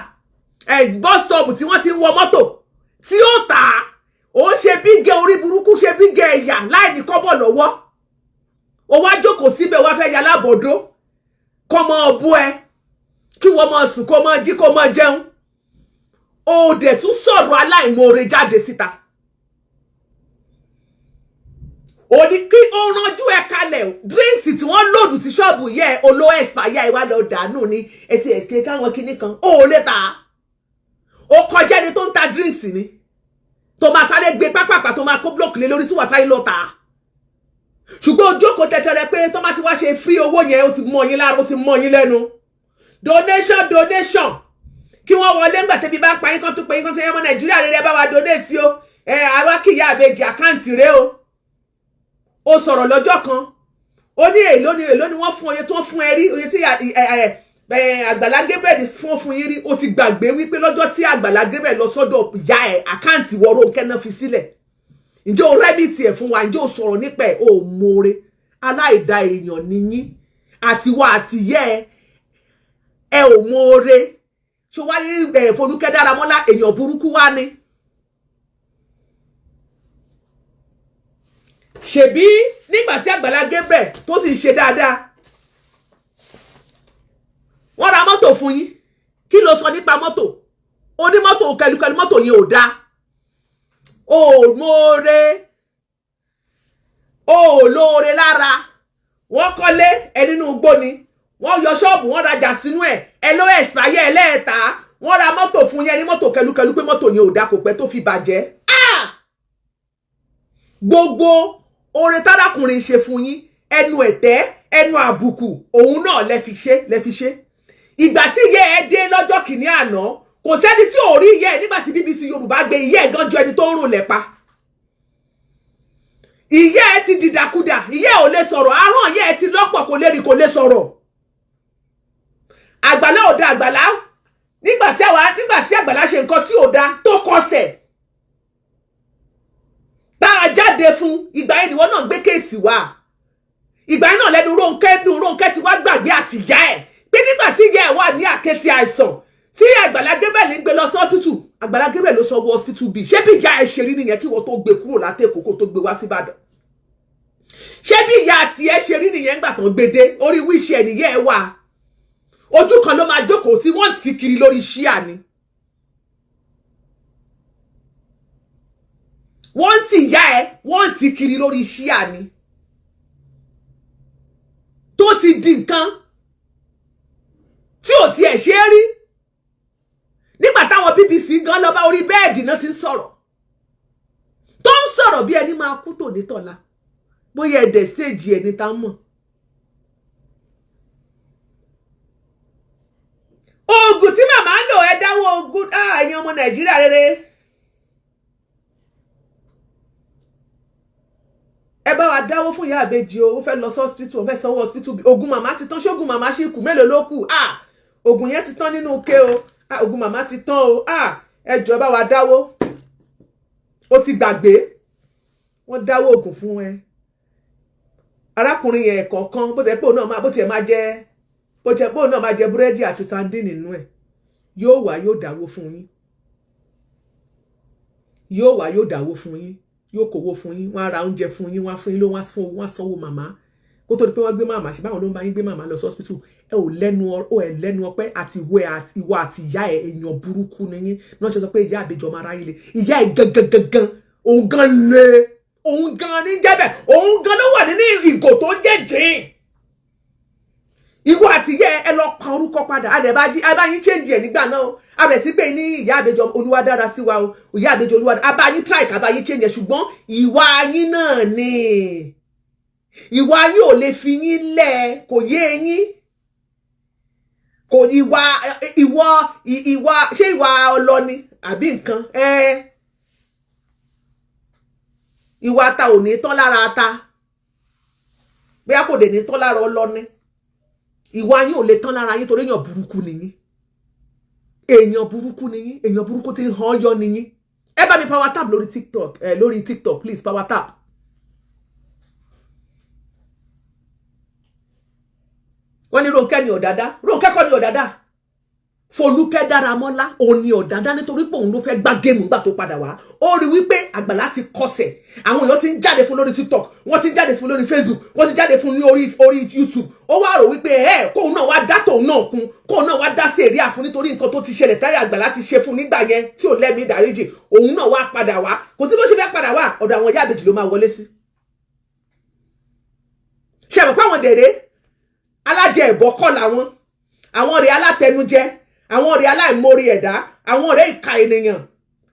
bus stop tí wọ́n ti ń wọ mọ́tò tí ó tà á? Ó ń ṣe bígẹ orí burúkú, ṣe bígẹ ẹ̀yà láì ní kọ́bọ̀ lọ́wọ́. Ó wá jókòó síbẹ̀, wá fẹ́ yalábọ̀dó kọ́ mọ́ ọ bú ẹ, kí wọ́n máa sùn, kó máa jí, kó máa jẹun. Ó dẹ̀ tún sọ̀rọ̀ aláìmoore jáde síta. Ó ní kí ó ránjú ẹ kalẹ̀, drinks tí wọ́n load sí ṣọ́ọ̀bù yẹ olówó expire, ẹ wá lọ dànù ní etí ẹ̀kẹ́ káwọn kinní kan ó lè ta. Ó kọjá ẹni tó ń ta drinks ni tó máa sáré gbé pápápá, tó máa kó block lé lórí tí wàá sáré lọ tà á. Ṣùgbọ́n ojókòó tẹtẹrẹ pé tó bá ti wá ṣe free owó yẹn, ó ti mọ yín lára, ó ti mọ yín lẹ́nu. Donation, donation, kí wọ́n wọlé ńgbà tẹ́bí bá pa yín kan tó pé yín kan tó yẹ mọ́ Nàìjíríà rere, bá wa donate o. Ẹ àwa kì í yá àbejì, account rẹ o. Ó sọ̀rọ̀ lọ́jọ́ kan, ó ní èló ni wọ́n fún, oye tó ń fún ẹ rí, oye tí Àgbàlá Gabriel fún yín rí. Ó ti gbàgbé wípé lọ́jọ́ tí Àgbàlá Gabriel lọ sọ́dọ̀ ìyá ẹ̀, account wọ̀rọ̀ Rónkẹ́ náà fi sílẹ̀. Ǹjẹ́ o remit ẹ̀ fún wa? Ǹjẹ́ o sọ̀rọ̀ nípa ẹ̀? O mọ̀ọ́re aláìda èèyàn nìyí, àtiwọ́ àtìyẹ́ ẹ, ẹ ò mọ̀ọ́re. Ṣé wá ní ẹ̀ Folúkẹ́ Dáramọ́lá, èèyàn burúkú wá ni. Ṣèbí nígbà tí Àgbàlá Gabriel tó sì ṣe dáadáa, wọ́n ra mọ́tò fún yín, kí ló sọ nípa mọ́tò? Onímọ́tò kẹlukẹlu, mọ́tò yẹn ò dáa. O mọ̀ọ́re, o lóore lára. Wọ́n kọ́lé ẹ nínú igbó ni, wọ́n yọ ṣọ́ọ̀bù, wọ́n rajà sínú ẹ̀, ẹ ló expire, ẹlẹ́ẹ̀ta. Wọ́n ra mọ́tò fún yẹn ní mọ́tò kẹlukẹlu, pé mọ́tò yẹn ò dáa, kò pẹ́ tó fi bàjẹ́. Gbogbo oore tárákùnrin ṣe fún yín, ẹnu ẹ̀tẹ́, ẹnu àbùkù, òun náà lẹ fi ṣe, lẹ fi ṣe. Ìgbà tí ìyá ẹ dé lọ́jọ́ kìíní àná, kò sẹ́ni tí ò rí ìyá ẹ. Nígbà tí BBC Yorùbá gbé ìyá ẹ gan ju ẹni tó ń rùn lẹ́pa. Ìyá ẹ ti dìdàkudà, ìyá ẹ ò lè sọ̀rọ̀, aràn ìyá ẹ ti lọ́pọ̀, kò lè rí, kò lè sọ̀rọ̀. Àgbàlá ò da Àgbàlá. Nígbà tí Àgbàlá ṣe nǹkan tí ò da tó kọsẹ̀ tá a jáde fún, ìgbà yẹn nìwọ náà gbé case wá. Ìgbà yẹn náà lẹ́nu Rónkẹ́ dùn. Rónkẹ́ ti wá gbàgbé àtìyá ẹ̀ pé nígbà tí ìyá ẹ̀ wà ní àkétì àìsàn tí Àgbàlá Gabriel ń gbé lọ sí hospital, Àgbàlá Gabriel ló sanwó hospital bíi. Ṣé bí ìyá ẹ̀ ṣe rí nìyẹn kí wọ́n tó gbé kúrò látẹ̀kọ́ kó tó gbé wá sí Ìbàdàn? Ṣé bí ìyá àti ẹ̀ ṣe rí nìyẹn ńgbà tán gbé dé orí wíṣẹ́ ẹ̀ nìyẹn ẹ̀ wà? Ojú kan ló máa jókòó sí, wọ́n ti kiri lórí ṣíà ni. Wọ́n ti ìyá ẹ̀, wọ́n ti kiri lórí ṣíà ni, tó ti di nǹkan tí ò tiẹ̀ ṣe é rí. Nígbà táwọn BBC gan lọ bá orí bẹ́ẹ̀dì náà ti ń sọ̀rọ̀, tó ń sọ̀rọ̀ bí ẹni máa kú tòní tọ̀la, bóyá ẹ̀dẹ̀ séèjì ẹni tá mọ̀. Oògùn tí màmá ń lò, ẹ dáwọ́ oògùn ẹ̀yin ọmọ Nàìjíríà rere, ẹ bá wa dáwọ́ fún ìyá àbèjì o. Ó fẹ́ lọ sí hospital, ó fẹ́ sanwó hospital. Oògùn màmá ti tán. Ṣóògùn màmá ṣì kù? Mélòó ló kù? Oògùn yẹn ti tán nínú ké o. Oògùn màmá ti tán o. Ẹ jọ̀ọ́, bá wa dáwó. Ó ti gbàgbé, wọ́n dáwó oògùn fún ẹ. Arákùnrin yẹn kọ̀ọ̀kan, bó tẹ̀ pé òun náà máa, bó tiẹ̀ máa jẹ, bó jẹ pé òun náà máa jẹ búrẹ́dì àti sandin nínú ẹ̀, yóò wá, yóò dáwó fún yín, yóò wá, yóò dáwó fún yín, Yóò kówó fún yín, wọ́n á ra oúnjẹ fún yín, wọ́n á fún yín ló, wọ́n á sanwó màmá kó tó di pé wọ́n gbé màmá. Ṣe báwọn ló ń bá yín gbé màmá lọ sí hospital? Ẹ ò lẹ́nu ọ, ẹ lẹ́nu ọpẹ́. Àti ìwọ àti ìyá ẹ, èèyàn burúkú ni yín náà. Ṣe sọ pé ìyá àbíjọ ọmọ aráyé le, ìyá ẹ gangan gangan, òun gan le, òun gan ní jẹ́bẹ̀, òun gan ló wà nínú ìgò tó ń jẹ́ jìn. Ìwọ àti ìyá ẹ lọ pa orúkọ padà. Àdẹ̀bájí abáyín change ẹ̀ nígbà náà o. Abẹ̀ sí pé ní ìyá àbẹjọ olúwa dára sí wa o, ìyá àbẹjọ olúwa abáyín try kábáyín change ẹ̀, ṣùgbọ́n ìwà yín náà ni, ìwà yín ò lè fi yín lẹ̀. Kò yé yín, kò ìwà ìwọ ìwà, ṣé ìwà ọlọ́ni àbí nǹkan ẹ? Ìwà ta ò ní tán lára ata, bóyá kò dé ní tán lára ọlọ́ni. Ìwà yín ò lè tán lára yín, torí èèyàn burúkú ni yín, èèyàn burúkú ni yín, èèyàn burúkú tí ń hàn yọ ni yín. Ẹ bá mi power tap lórí TikTok, ẹ lórí TikTok, please power tap. Wọ́n ní Rónkẹ́ ni ọ̀dàdá. Rónkẹ́ kọ́ ni ọ̀dàdá, Folúkẹ́ Dáramọ́lá òun ni ọ̀dàdá, nítorí pé òun ló fẹ́ gbá game nígbà tó padà wá. Ó rí wípé Àgbàlá ti kọsẹ̀, àwọn èèyàn ti ń jáde fún lórí TikTok, wọ́n ti ń jáde fún lórí Facebook, wọ́n ti jáde fún ní orí YouTube. Ó wá rò wípé ẹ kóun náà wá dá tòun náà kún, kóun náà wá dá sí èrè àfún, nítorí nǹkan tó ti ṣẹlẹ̀ táyà Àgbàlá ti ṣe fún nígbà yẹn tí ò lẹ́mìí ìdáríjì. Òun náà wá padà wá. Kò tí bó ṣe fẹ́ padà wá, ọ̀dọ̀ àwọn ìyá àbèjì ló máa wọlé sí. Ṣe àmọ̀ pé àwọn dèrè alájẹ ẹ̀bọ kọ́ làwọn, àwọn ọ̀rẹ́ alátẹnujẹ, àwọn ọ̀rẹ́ aláìmoore ẹ̀dá, àwọn ọ̀rẹ́ ìka ènìyàn,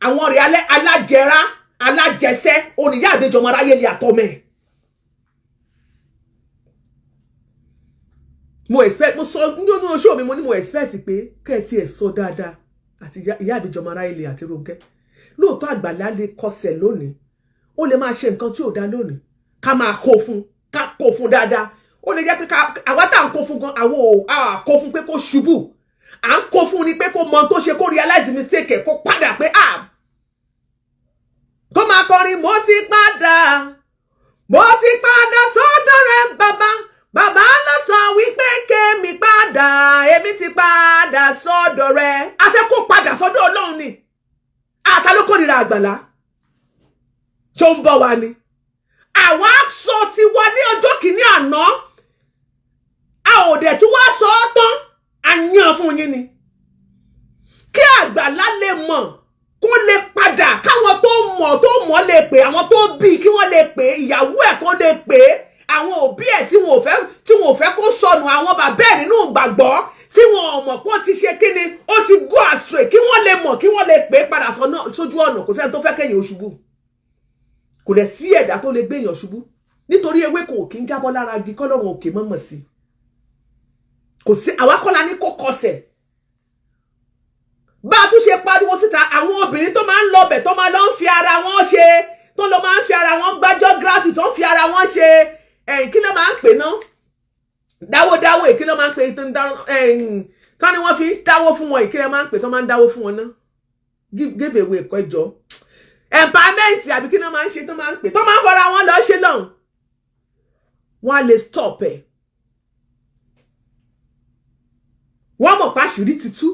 àwọn ọ̀rẹ́ alájẹrá, alájẹsẹ́ oníyá àbẹjọ ọmọ aráyé lè àtọmẹ. Mo expect, mo sọ nínú oṣù mi, mo ní mo expect pé kẹ́ ẹ tiẹ̀ sọ dáadáa àti ìyá àbẹjọ ọmọ aráyé lè àti Rónkẹ́. Lóòótọ́, Àgbàlá lè kọsẹ̀ lónìí, ó lè máa ṣe nǹkan tí ò dá lónìí, ká máa kó fún, ká kó fún dáadáa. Ó lè jẹ́ pé àwa tá à ń kó fún gan, àwọn ò kó fún pé kó ṣubú, à ń kó fún ni pé kó mọ tó ṣe, kó realize mistake ẹ̀, kó padà, pé à kó máa kọrin, "Mo ti padà, mo ti padà sọ́dọ̀ rẹ bàbá, bàbá ló sọ wípé kémi padà, èmi ti padà sọ́dọ̀ rẹ." A fẹ́ kó padà sọ́dọ̀ Ọlọ́run ni. Àtà ló kórìíra Àgbàlá tó ń bọ̀ wá ni. Àwa sọ tiwa ní ọjọ́ kìíní àná, a ò dẹ̀ tún wá sọ ọ́ tán, a yàn fún yín ni kí Àgbàlá lè mọ̀, kó lè padà, káwọn tó mọ̀ lè pè, àwọn tó bí kí wọ́n lè pè, ìyàwó ẹ̀ kó lè pè, àwọn òbí ẹ̀ tí wọn ò fẹ́ kó sọnù, àwọn bàbá ẹ̀ nínú ìgbàgbọ́ tí wọn ò mọ̀ pé ó ti ṣe kíni, ó ti go astray, kí wọ́n lè mọ̀, kí wọ́n lè pè é padà sójú ọ̀nà. Kò sẹ́ni tó fẹ́ kẹ́yìn ó ṣubú, kò dẹ̀ sí ẹ̀dá tó lè gbé èèyàn ṣubú, nítorí ewé kò kí ń jábọ́ lára igi kọ́lọ́run òkè mọ̀mọ̀ sí. Kò sí, àwa kọ́ la ní kó kọsẹ̀. Bá a tún ṣe pariwo síta, àwọn obìnrin tó máa ń lọbẹ̀, tó máa lọ ń fi ara wọn ṣe, tó lọ máa ń fi ara wọn gbá geography, tó ń fi ara wọn ṣe ẹ̀yìn, kí ló máa ń pè ná, dáwódáwó, kí ló máa ń pè tó ń ẹ̀yìn tó ní wọ́n fi ń dáwó fún wọn, kí ló máa ń pè tó máa ń dáwó fún wọn ná, give away ẹ̀kọ́ ìjọ empowerment, àbí kí ló máa ń ṣe tó máa ń pè tó máa ń fọra wọn lọ ṣe lọ́hùn, wọ́n á lè stop ẹ̀. Wọ́n mọ̀ pàṣírí ti tú,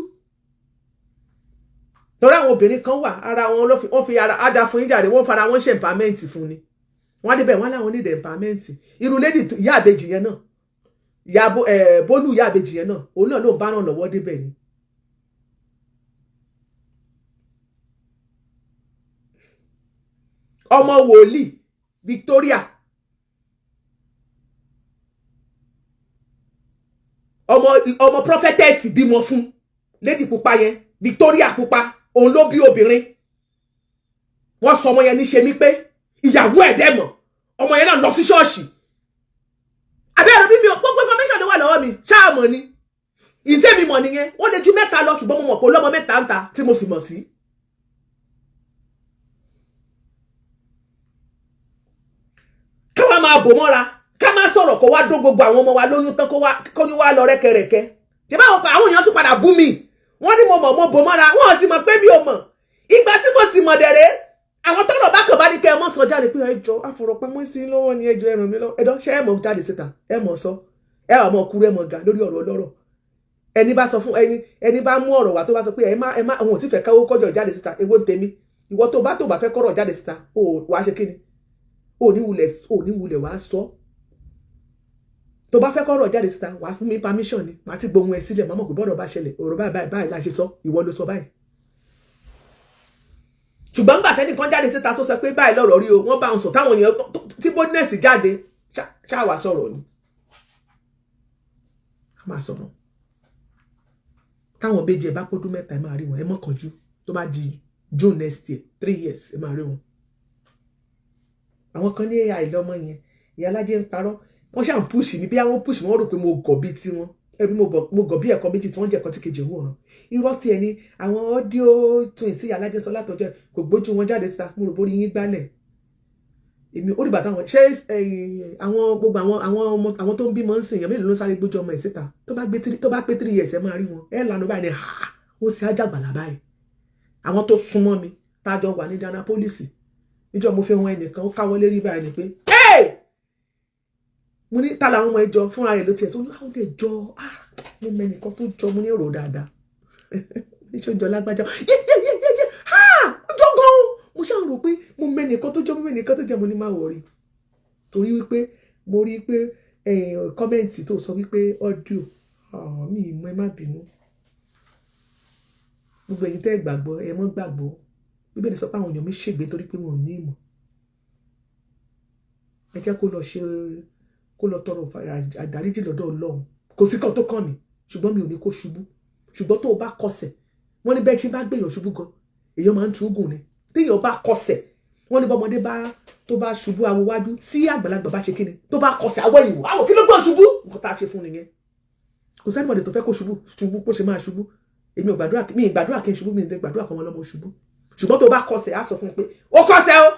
torí àwọn obìnrin kan wà, ara wọn ló fi wọ́n fi ara á da fún yín jàre, wọ́n fara wọn ṣe empowerment fún ni. Wọ́n á débẹ̀, wọ́n láwọn need empowerment. Irú lady ìyá àbèjì yẹn náà, ìyá bólú, ìyá àbèjì yẹn náà, òun náà ló ń bá ràn lọ́wọ́ débẹ̀ ni. Ọmọ wòlíì Victoria, ọmọ prophetess bímọ fún lady pupa yẹn, Victoria pupa, òun ló bí obìnrin. Wọ́n sọ ọmọ yẹn ní ṣe mí pé ìyàwó ẹ̀ dẹ̀ mọ̀, ọmọ yẹn náà lọ sí ṣọ́ọ̀ṣì. Àbẹ́rẹ́ bí mi ò, gbogbo information ló wà lọ́wọ́ mi, ṣáà mọ̀ ni ìfẹ́ mi mọ̀ nìyẹn. Ó lè ju mẹ́ta lọ, ṣùgbọ́n mo mọ̀ pé ọlọ́mọ mẹ́ta ń ta tí mo sì mọ̀ sí. Ká wá máa bò mọ́ra, ká má sọ̀rọ̀, kó wá dó gbogbo àwọn ọmọ wa lóyún tán, kó wá kóyún wá lọ rẹ́kẹrẹ́kẹ́. Ṣé báwọn pa àwọn èèyàn tún padà bú mi, wọ́n ní mo mọ̀, mo bò mọ́ra, wọ́n sì mọ̀ pé mi ò mọ̀. Ìgbà tí mo sì mọ̀ dẹ̀rẹ́, àwọn tọ́rọ̀ bá kàn bá ní kẹ́ ẹ mọ́ sọ jáde pé ẹ jọ àfọ̀rọ̀pamọ́ sí lọ́wọ́ ni, ẹ jọ ẹ ràn mí lọ́wọ́. Ẹ̀dọ́ ṣé ẹ mọ̀ jáde síta, ẹ mọ̀ sọ, ẹ wà mọ̀ kúrú, ẹ mọ̀ ga lórí ọ̀rọ̀ ọlọ́rọ̀. Ẹni bá sọ fún ẹni, ẹni bá mú ọ̀rọ̀ wá, tó bá sọ pé ẹ má, òun ò tí fẹ́ káwó kọjọ jáde síta, èwo ń tèmi? Ìwọ tó bá fẹ́ kọ́rọ̀ jáde síta, ó wàá ṣe kíni? Ò ní wulẹ̀ wàá sọ. Tó bá fẹ́ kọ́rọ̀ jáde síta, wàá fún mi permission ni, màá ti gbohun ẹ sílẹ̀, màá mọ̀ pé bọ́rọ̀ bá ṣẹlẹ̀, ọ̀rọ̀ báyìí báyìí báyìí la ṣe sọ, ìwọ ló sọ báyìí. Ṣùgbọ́n nígbà tẹ́nìkan jáde síta tó sọ pé báyìí lọ́rọ̀ rí o, wọ́n bá ń sọ táwọn èèyàn tí boldness jáde ṣáà wá sọ̀rọ̀ ni, a máa sọ̀rọ̀. Táwọn méjì ẹ bá pọ́dún 3, ẹ máa rí wọn. Ẹ mọ́kànjú, tó bá di June next year, 3 years, ẹ máa rí wọn. Àwọn kan ní AI lọ́mọ yẹn, ìyá alájẹ ń parọ́. Wọ́n ṣàn push mi bí àwọn push mi, wọ́n rò pé mo gọ̀ bí tiwọn ẹbí mo gọ̀ bí ẹ̀kọ́ méjì tí wọ́n jẹ́ ẹ̀kọ́ tí kejì ń wòran. Irọ́ tí ẹni àwọn audio twins tí ìyá alájẹ sọ látọjọ́ kò gbójú wọn jáde síta. Mo rò bórí yín gbálẹ̀. Èmi ó dìgbà táwọn ṣé àwọn gbogbo àwọn ọmọ àwọn tó ń bímọ ń sìn yàn mélòó ló ń sáré gbójú ọmọ ẹ̀ síta? Tó bá pé 3 years, ẹ máa rí wọn, ẹ lànà báyìí ni ha ó sì ájàgbàlà báyìí. Àwọn tó súnmọ́ mi tájọ wà ní Indianapolis níjọ́, mo fi wọn ẹnìkan ó káwọ́ lérí báyìí ni pé mo ní ta làwọn ọmọ ẹjọ fúnra rẹ̀ ló tiẹ̀ tó ní àwọn lè jọ. Ah, mo mẹ́nìkan tó jọ. Mo ní èrò dáadáa níṣó jọ lágbájá, yé yé yé yé yé, ah, ó jọ gan-an. Mo ṣáà rò pé mo mẹ́nìkan tó jọ, mo mẹ́nìkan tó jọ. Mo ní má worry, torí wípé mo rí i pé comment tó sọ wípé audio mi ì mọ. Ẹ má bínú, gbogbo ẹ̀yin tẹ́ ẹ gbàgbọ́, ẹ mọ́ gbàgbọ́. Bíbélì sọ pé àwọn èèyàn mi ṣègbè torí pé wọn ò ní ìmọ̀. Ẹ jẹ́ kó lọ ṣe, kó lọ tọrọ àdáríjì lọ́dọ̀ Ọlọ́run. Kò sí kan tó kàn mí, ṣùgbọ́n mi ò ní kó ṣubú. Ṣùgbọ́n tó o bá kọsẹ̀, wọ́n ní bẹ́ẹ̀ ṣe bá gbèyàn ṣubú gan, èèyàn máa ń túgùn ni. Téèyàn bá kọsẹ̀, wọ́n ní bọ́mọdé bá tó bá ṣubú, awo wájú. Tí àgbàlagbà bá ṣe kíni, tó bá kọsẹ̀, awọ ìwò àwọ̀ kí ló gbọ́n ṣubú. Nǹkan tá a ṣe fún nìyẹn. Kò sẹ́ni mọ̀dé tó fẹ́ kó ṣubú ṣubú kó ṣe máa ṣubú. Èmi ò gbàdúrà, mi ì gbàdúrà kí n ṣubú, mi ì gbàdúrà kọ́ wọn lọ́mọ ṣubú. Ṣùgbọ́n tó bá kọsẹ̀, á sọ fún un pé ó kọsẹ̀, ó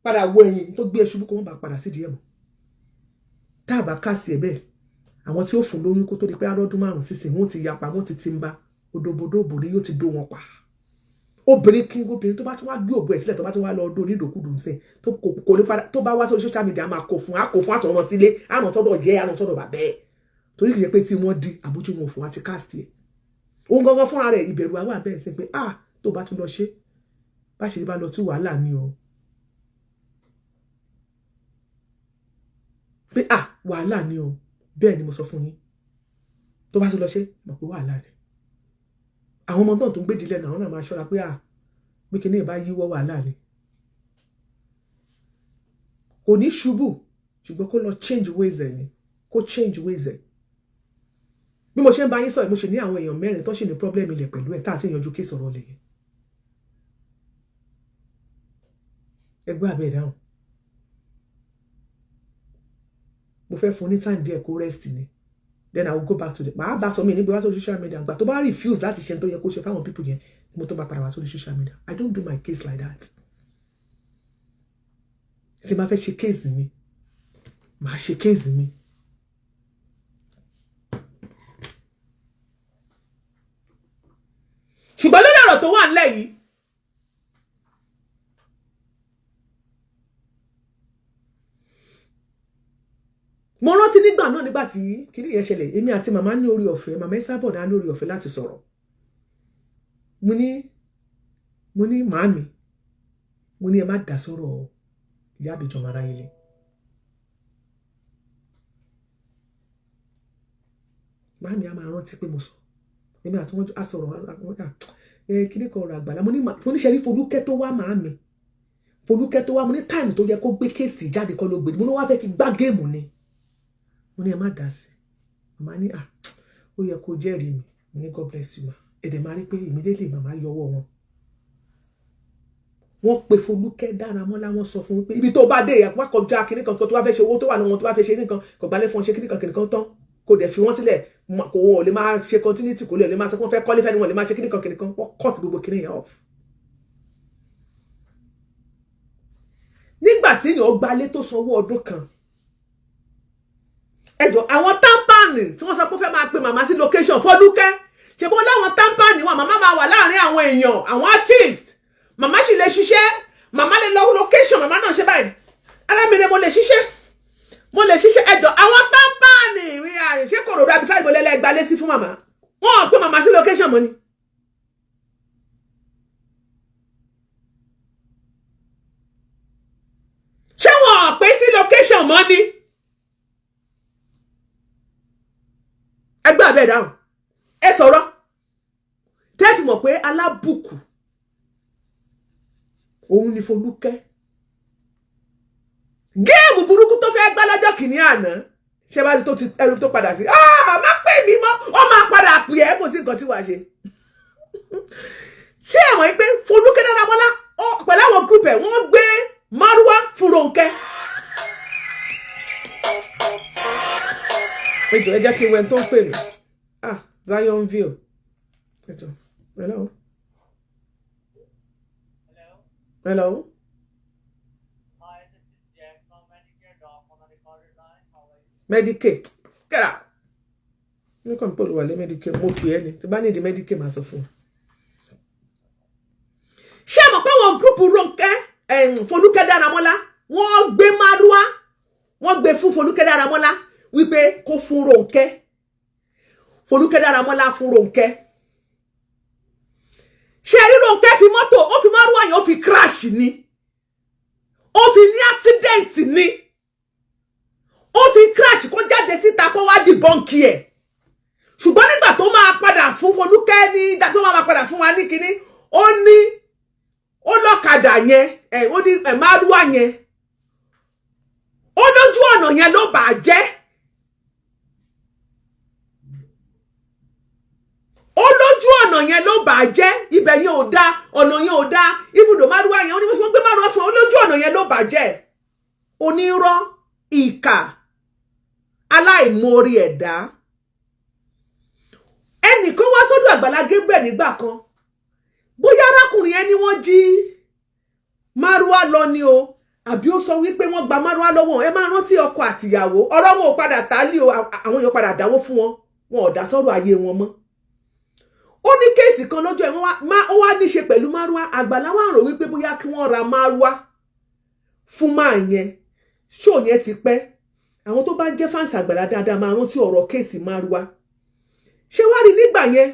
padà wo ẹ̀yìn tó gbé e ṣubú, kó wọ́n bá padà sídìí ẹ̀ mọ́. Tá a bá kásì ẹ̀ bẹ́ẹ̀, àwọn tí ó fún lóyún kó tó di pé arọ́dún 5 sísìn, wọ́n ti yapa, wọ́n ti ń bá odòbodòbò ni yóò ti dó wọn pa. Obìnrin kí obìnrin tó bá tún wá gbé òbò ẹ̀ sílẹ̀, tó bá tún wá lọ ọdún onídòkúdù ńsìn, tó kò ní padà, tó bá wá sórí social media, máa kó fún, á kó fún àtọ̀run sílé, àrùn sọ́dọ̀ yẹ, àrùn sọ́dọ̀ bàbẹ́ ẹ̀, torí kì í ṣe pé tí wọ́n di àbójú wọn fún àti cast ẹ̀. Òun gangan fúnra rẹ̀, ìbẹ̀rù àwọn àbẹ́ ẹ̀ sí pé ah, tó bá tún lọ ṣe bá ṣe bá lọ tú, wàhálà ni o, pé ah, wàhálà ni o. Bẹ́ẹ̀ ni mo sọ fún yín, tó bá tún lọ ṣe mọ̀ pé wàhálà ni. Àwọn ọmọ náà tó ń gbèdí lẹ́nu, àwọn náà máa ṣọ́ra pé ah, pé kíní ìbá yíwọ́, wàhálà ni. Kò ní ṣubú, ṣùgbọ́n kó lọ change ways ẹ̀ ni, kó change ways ẹ̀. Bí mo ṣe ń bá yín sọ̀rọ̀, mo ṣe ní àwọn èèyàn mẹ́rin tó ṣì ní problem ilẹ̀ pẹ̀lú ẹ̀ tá àti ìyanjú case ọ̀rọ̀ lè yẹn. Ẹgbẹ́ àbẹ̀ ìdáhùn, mo fẹ́ fún ní time díẹ̀ kó rest ni, then I will go back to the, màá bá sọ mí níbi wá sórí social media. Gbà tó bá refuse láti ṣe tó yẹ kó ṣe fáwọn people yẹn, mo tó bá padà wá sórí social media. I don't do my case like that. Tí n bá fẹ́ ṣe case mi, màá ṣe case mi. Ṣùgbọ́n lórí ọ̀rọ̀ tó wà nílẹ̀ yìí, mo rántí nígbà náà, nígbà tí kíní yẹn ṣẹlẹ̀, èmi àti màmá ní orí ọ̀fẹ́, màmá Esabod ní orí ọ̀fẹ́ láti sọ̀rọ̀. Mo ní màámi, mo ní ẹ má dá sọ̀rọ̀ ìyá àbíjọ mara ilé. Màámi á máa rántí pé mo sọ, èmi àti wọn á sọ̀rọ̀ ẹ kíní kan ọ̀rọ̀ àgbàlá. Mo ní ṣe rí Folúkẹ́ tó wá, màámi, Folúkẹ́ tó wá, mo ní time tó yẹ kó gbé case jáde kọ́ ló gbé. Mo ní wá fẹ́ fi gbá game ni. Mo ní ẹ má dá sí. Màmá ní à, ó yẹ kó jẹ́rìí mi. Mo ní God bless you ma. Ẹ̀dẹ̀ máa rí pé immediately màmá yọwọ́ wọn. Wọ́n pe Folúkẹ́ Dáramọ́lá, wọ́n sọ fún un pé ibi tó bá dé, ìyàpá kọjá kinní kan tó bá fẹ́ ṣe, owó tó wà lọ́wọ́ tó bá fẹ́ ṣe kinní kan, kò gbalẹ̀ fún ọ, ṣe kinní kan kinní kan tán, kò dẹ̀ fi wọ́n sílẹ̀, kò wọn ò lè máa ṣe continuity, kò lè máa sọ pé wọ́n fẹ́ kọ́lé fẹ́ ni, wọ́n lè máa ṣe kinní kan kinní kan. Wọ́n cut gbogbo kinní yẹn off. Nígbà tí èèyàn gbalé tó sanwó ọdún kan, ẹjọ, àwọn támpánì tí wọ́n sọ pé ó fẹ́ máa pe màmá sí location, Fọlúkẹ́ ṣe bó láwọn támpánì wọn, màmá máa wà láàrin àwọn èèyàn, àwọn artist, màmá sì lè ṣiṣẹ́, màmá lè lọ location, màmá náà ṣe báyìí, arábìnrin, mo lè ṣiṣẹ́, mo lè ṣiṣẹ́. Ẹjọ, àwọn támpánì ṣé kòròdú àbí sáà ìbọlẹ́lẹ́ gbalé sí fún màmá, wọn ò pe màmá sí location mọ́ ni. Wọ́n pè sí location mọ́ ni? Ẹgbẹ́ abẹ́ dáhùn, ẹ sọ̀rọ̀ tẹ́ fi mọ̀ pé alábùkù òun ni Folúkẹ́. Géèmù burúkú tó fẹ́ gbá lọ́jọ́ kìíní àná, ṣé bá rí tó ti ẹrù tó padà sí, má pè mí mọ́, ó máa padà pè ẹ́, kò sí nǹkan tí wàá ṣe. Tí ẹ mọ̀ pé Folúkẹ́ Dáramọ́lá pẹ̀lú àwọn group ẹ̀, wọ́n gbé márúwá fún Rónkẹ́. Ẹ jọ̀ọ́, ẹ jẹ́ kí n wẹ́n tó ń pè mí. Zionville. Ẹ jọ̀ọ́, hello. Hello. Hi, this is Jack from Medicare Doc on a recorded line. How are you? Medicaid. Get out. Ní kàn pé olùwàlẹ̀ Medicaid, mo pè é ni. Tí bá ní ìdí Medicaid, máa sọ fún un. Ṣé ẹ mọ̀ pé àwọn gúrùpù Rónkẹ́, Folúkẹ́ Dáramọ́lá, wọ́n gbé márúwá, wọ́n gbé fún Folúkẹ́ Dáramọ́lá wípé kó fún Rónkẹ́. Folúkẹ́ Dáramọ́lá fún Rónkẹ́. Ṣé rí Rónkẹ́ fi mọ́tò, ó fi márúwá yẹn, ó fi crash ni, ó fi ní accident ni, ó fi crash kó jáde síta kó wá dìbọ́ǹkì ẹ̀. Ṣùgbọ́n nígbà tó máa padà fún Folúkẹ́ ní, tó máa padà fún wa ní kinní, ó ní ó lọ́kadà yẹn, ó ní márúwá yẹn, ó lójú ọ̀nà yẹn ló bà á jẹ́. Ó lójú ọ̀nà yẹn ló bà á jẹ́, ibẹ̀ yẹn ò dáa, ọ̀nà yẹn ò dáa, ibùdó márúwá yẹn, ó ní wọ́n gbé márúwá fún ọ, ó lójú ọ̀nà yẹn ló bà á jẹ́. Onírọ́, ìkà, aláìmoore ẹ̀dá. Ẹnìkan wá sọ́dọ̀ Àgbàlá Gabriel nígbà kan, bóyá arákùnrin yẹn ni wọ́n jí márúwá lọ ni o, àbí ó sọ wípé wọ́n gba márúwá lọ́wọ́. Ẹ máa rántí ọkọ àtìyàwó, ọ̀rọ̀ wọn ò padà tálí o, àwọn èèyàn padà dáwó fún wọn, wọn ò dá sọ́rọ̀ ayé wọn mọ́. Ó ní kéèsì kan lọ́jọ́ ẹ̀, ó wá níṣe pẹ̀lú márúwá. Àgbàlá wà rò wípé bóyá kí wọ́n ra márúwá fún máa yẹn. Ṣó yẹn ti pẹ́. Àwọn tó bá jẹ́ fáǹsì Àgbàlá dáadáa máa rántí ọ̀rọ̀ kéèsì márúwá. Ṣé wá rí nígbà yẹn,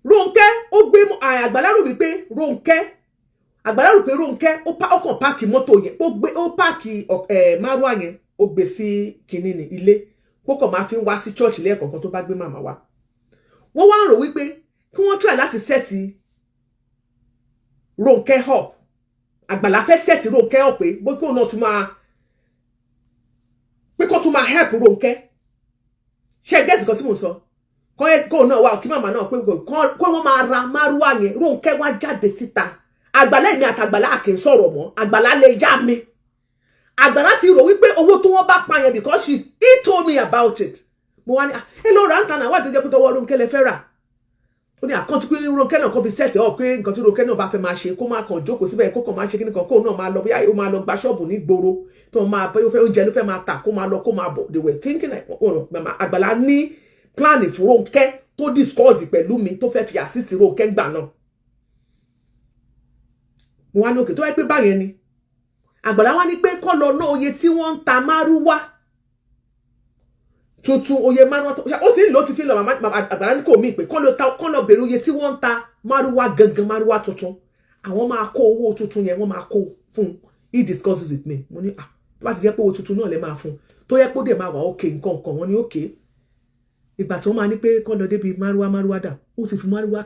Rónkẹ́ ó gbé Àgbàlá rò wípé Rónkẹ́, Àgbàlá rò pé Rónkẹ́ ó kàn páàkì mọ́tò yẹn, ó gbé, ó páàkì márúwá yẹn, ó gbé sí kinní ní ilé, kó kàn máa fi ń wá sí church lẹ́ẹ̀kọ̀ọ̀kan tó bá gbé màmá wá. Wọ́n wá ń rò wípé kí wọ́n try láti sẹ́ẹ̀tì Rónkẹ́ up. Àgbàlá fẹ́ sẹ́ẹ̀tì Rónkẹ́ up pé bó kóun náà tún máa, pé kó tún máa help Rónkẹ́. Ṣé ẹ gẹ́tì kan tí mò ń sọ? Kóun náà wà kí màmá náà pé kó wọ́n máa ra márúwá yẹn. Rónkẹ́ wá jáde síta. Àgbàlá, èmi àtàgbàlá kì í sọ̀rọ̀ mọ́. Àgbàlá lè yá mi. Àgbàlá ti rò wípé owó tí wọ́n bá pa yẹn, because he told me about it. Mo wá ní ẹ lọ ra nǹkan náà wà tó jẹ́ pé tọwọ́ Rónkẹ́ lẹ fẹ́ rà. Ó ní àkáǹtì pé Rónkẹ́ náà kàn fi set up pé nǹkan tí Rónkẹ́ náà bá fẹ́ máa ṣe, kó máa kàn jókòó síbẹ̀, kó kàn máa ṣe kíní kan, kóun náà máa lọ, bóyá ó máa lọ gba ṣọ́ọ̀bù ní gbòòrò tó máa bóyá ó fẹ́ oúnjẹ ló fẹ́ máa tà, kó máa lọ kó máa bọ̀. They were thinking like, oh, Àgbàlá ní plan fún Rónkẹ́ tó discuss pẹ̀lú mi, tó fẹ́ fi assist Rónkẹ́ gbà náà. Mo wá ní òkè tó wáyé pé báyẹn ni Àgbàlá wá ní pé kọ́ lọ ná oye tí wọ́n ń ta márúwá tuntun, oye márúwá tó ó ti ń lò ó ti fi lọ. Àgbàlá ní kò mí pé kọ́ lọ bèrè oye tí wọ́n ń ta márúwá gangan, márúwá tuntun, àwọn máa kó owó tuntun yẹn, wọ́n máa kó fún un. He discusses with me. Mo ní tó bá ti jẹ́ pé owó tuntun náà lè máa fún un, tó yẹ pé ó dẹ̀ máa wà ókè nǹkan nǹkan, wọ́n ní ókè. Ìgbà tó máa ní pé kọ́ lọ débi márúwá, márúwá dà, ó ti fi márúwá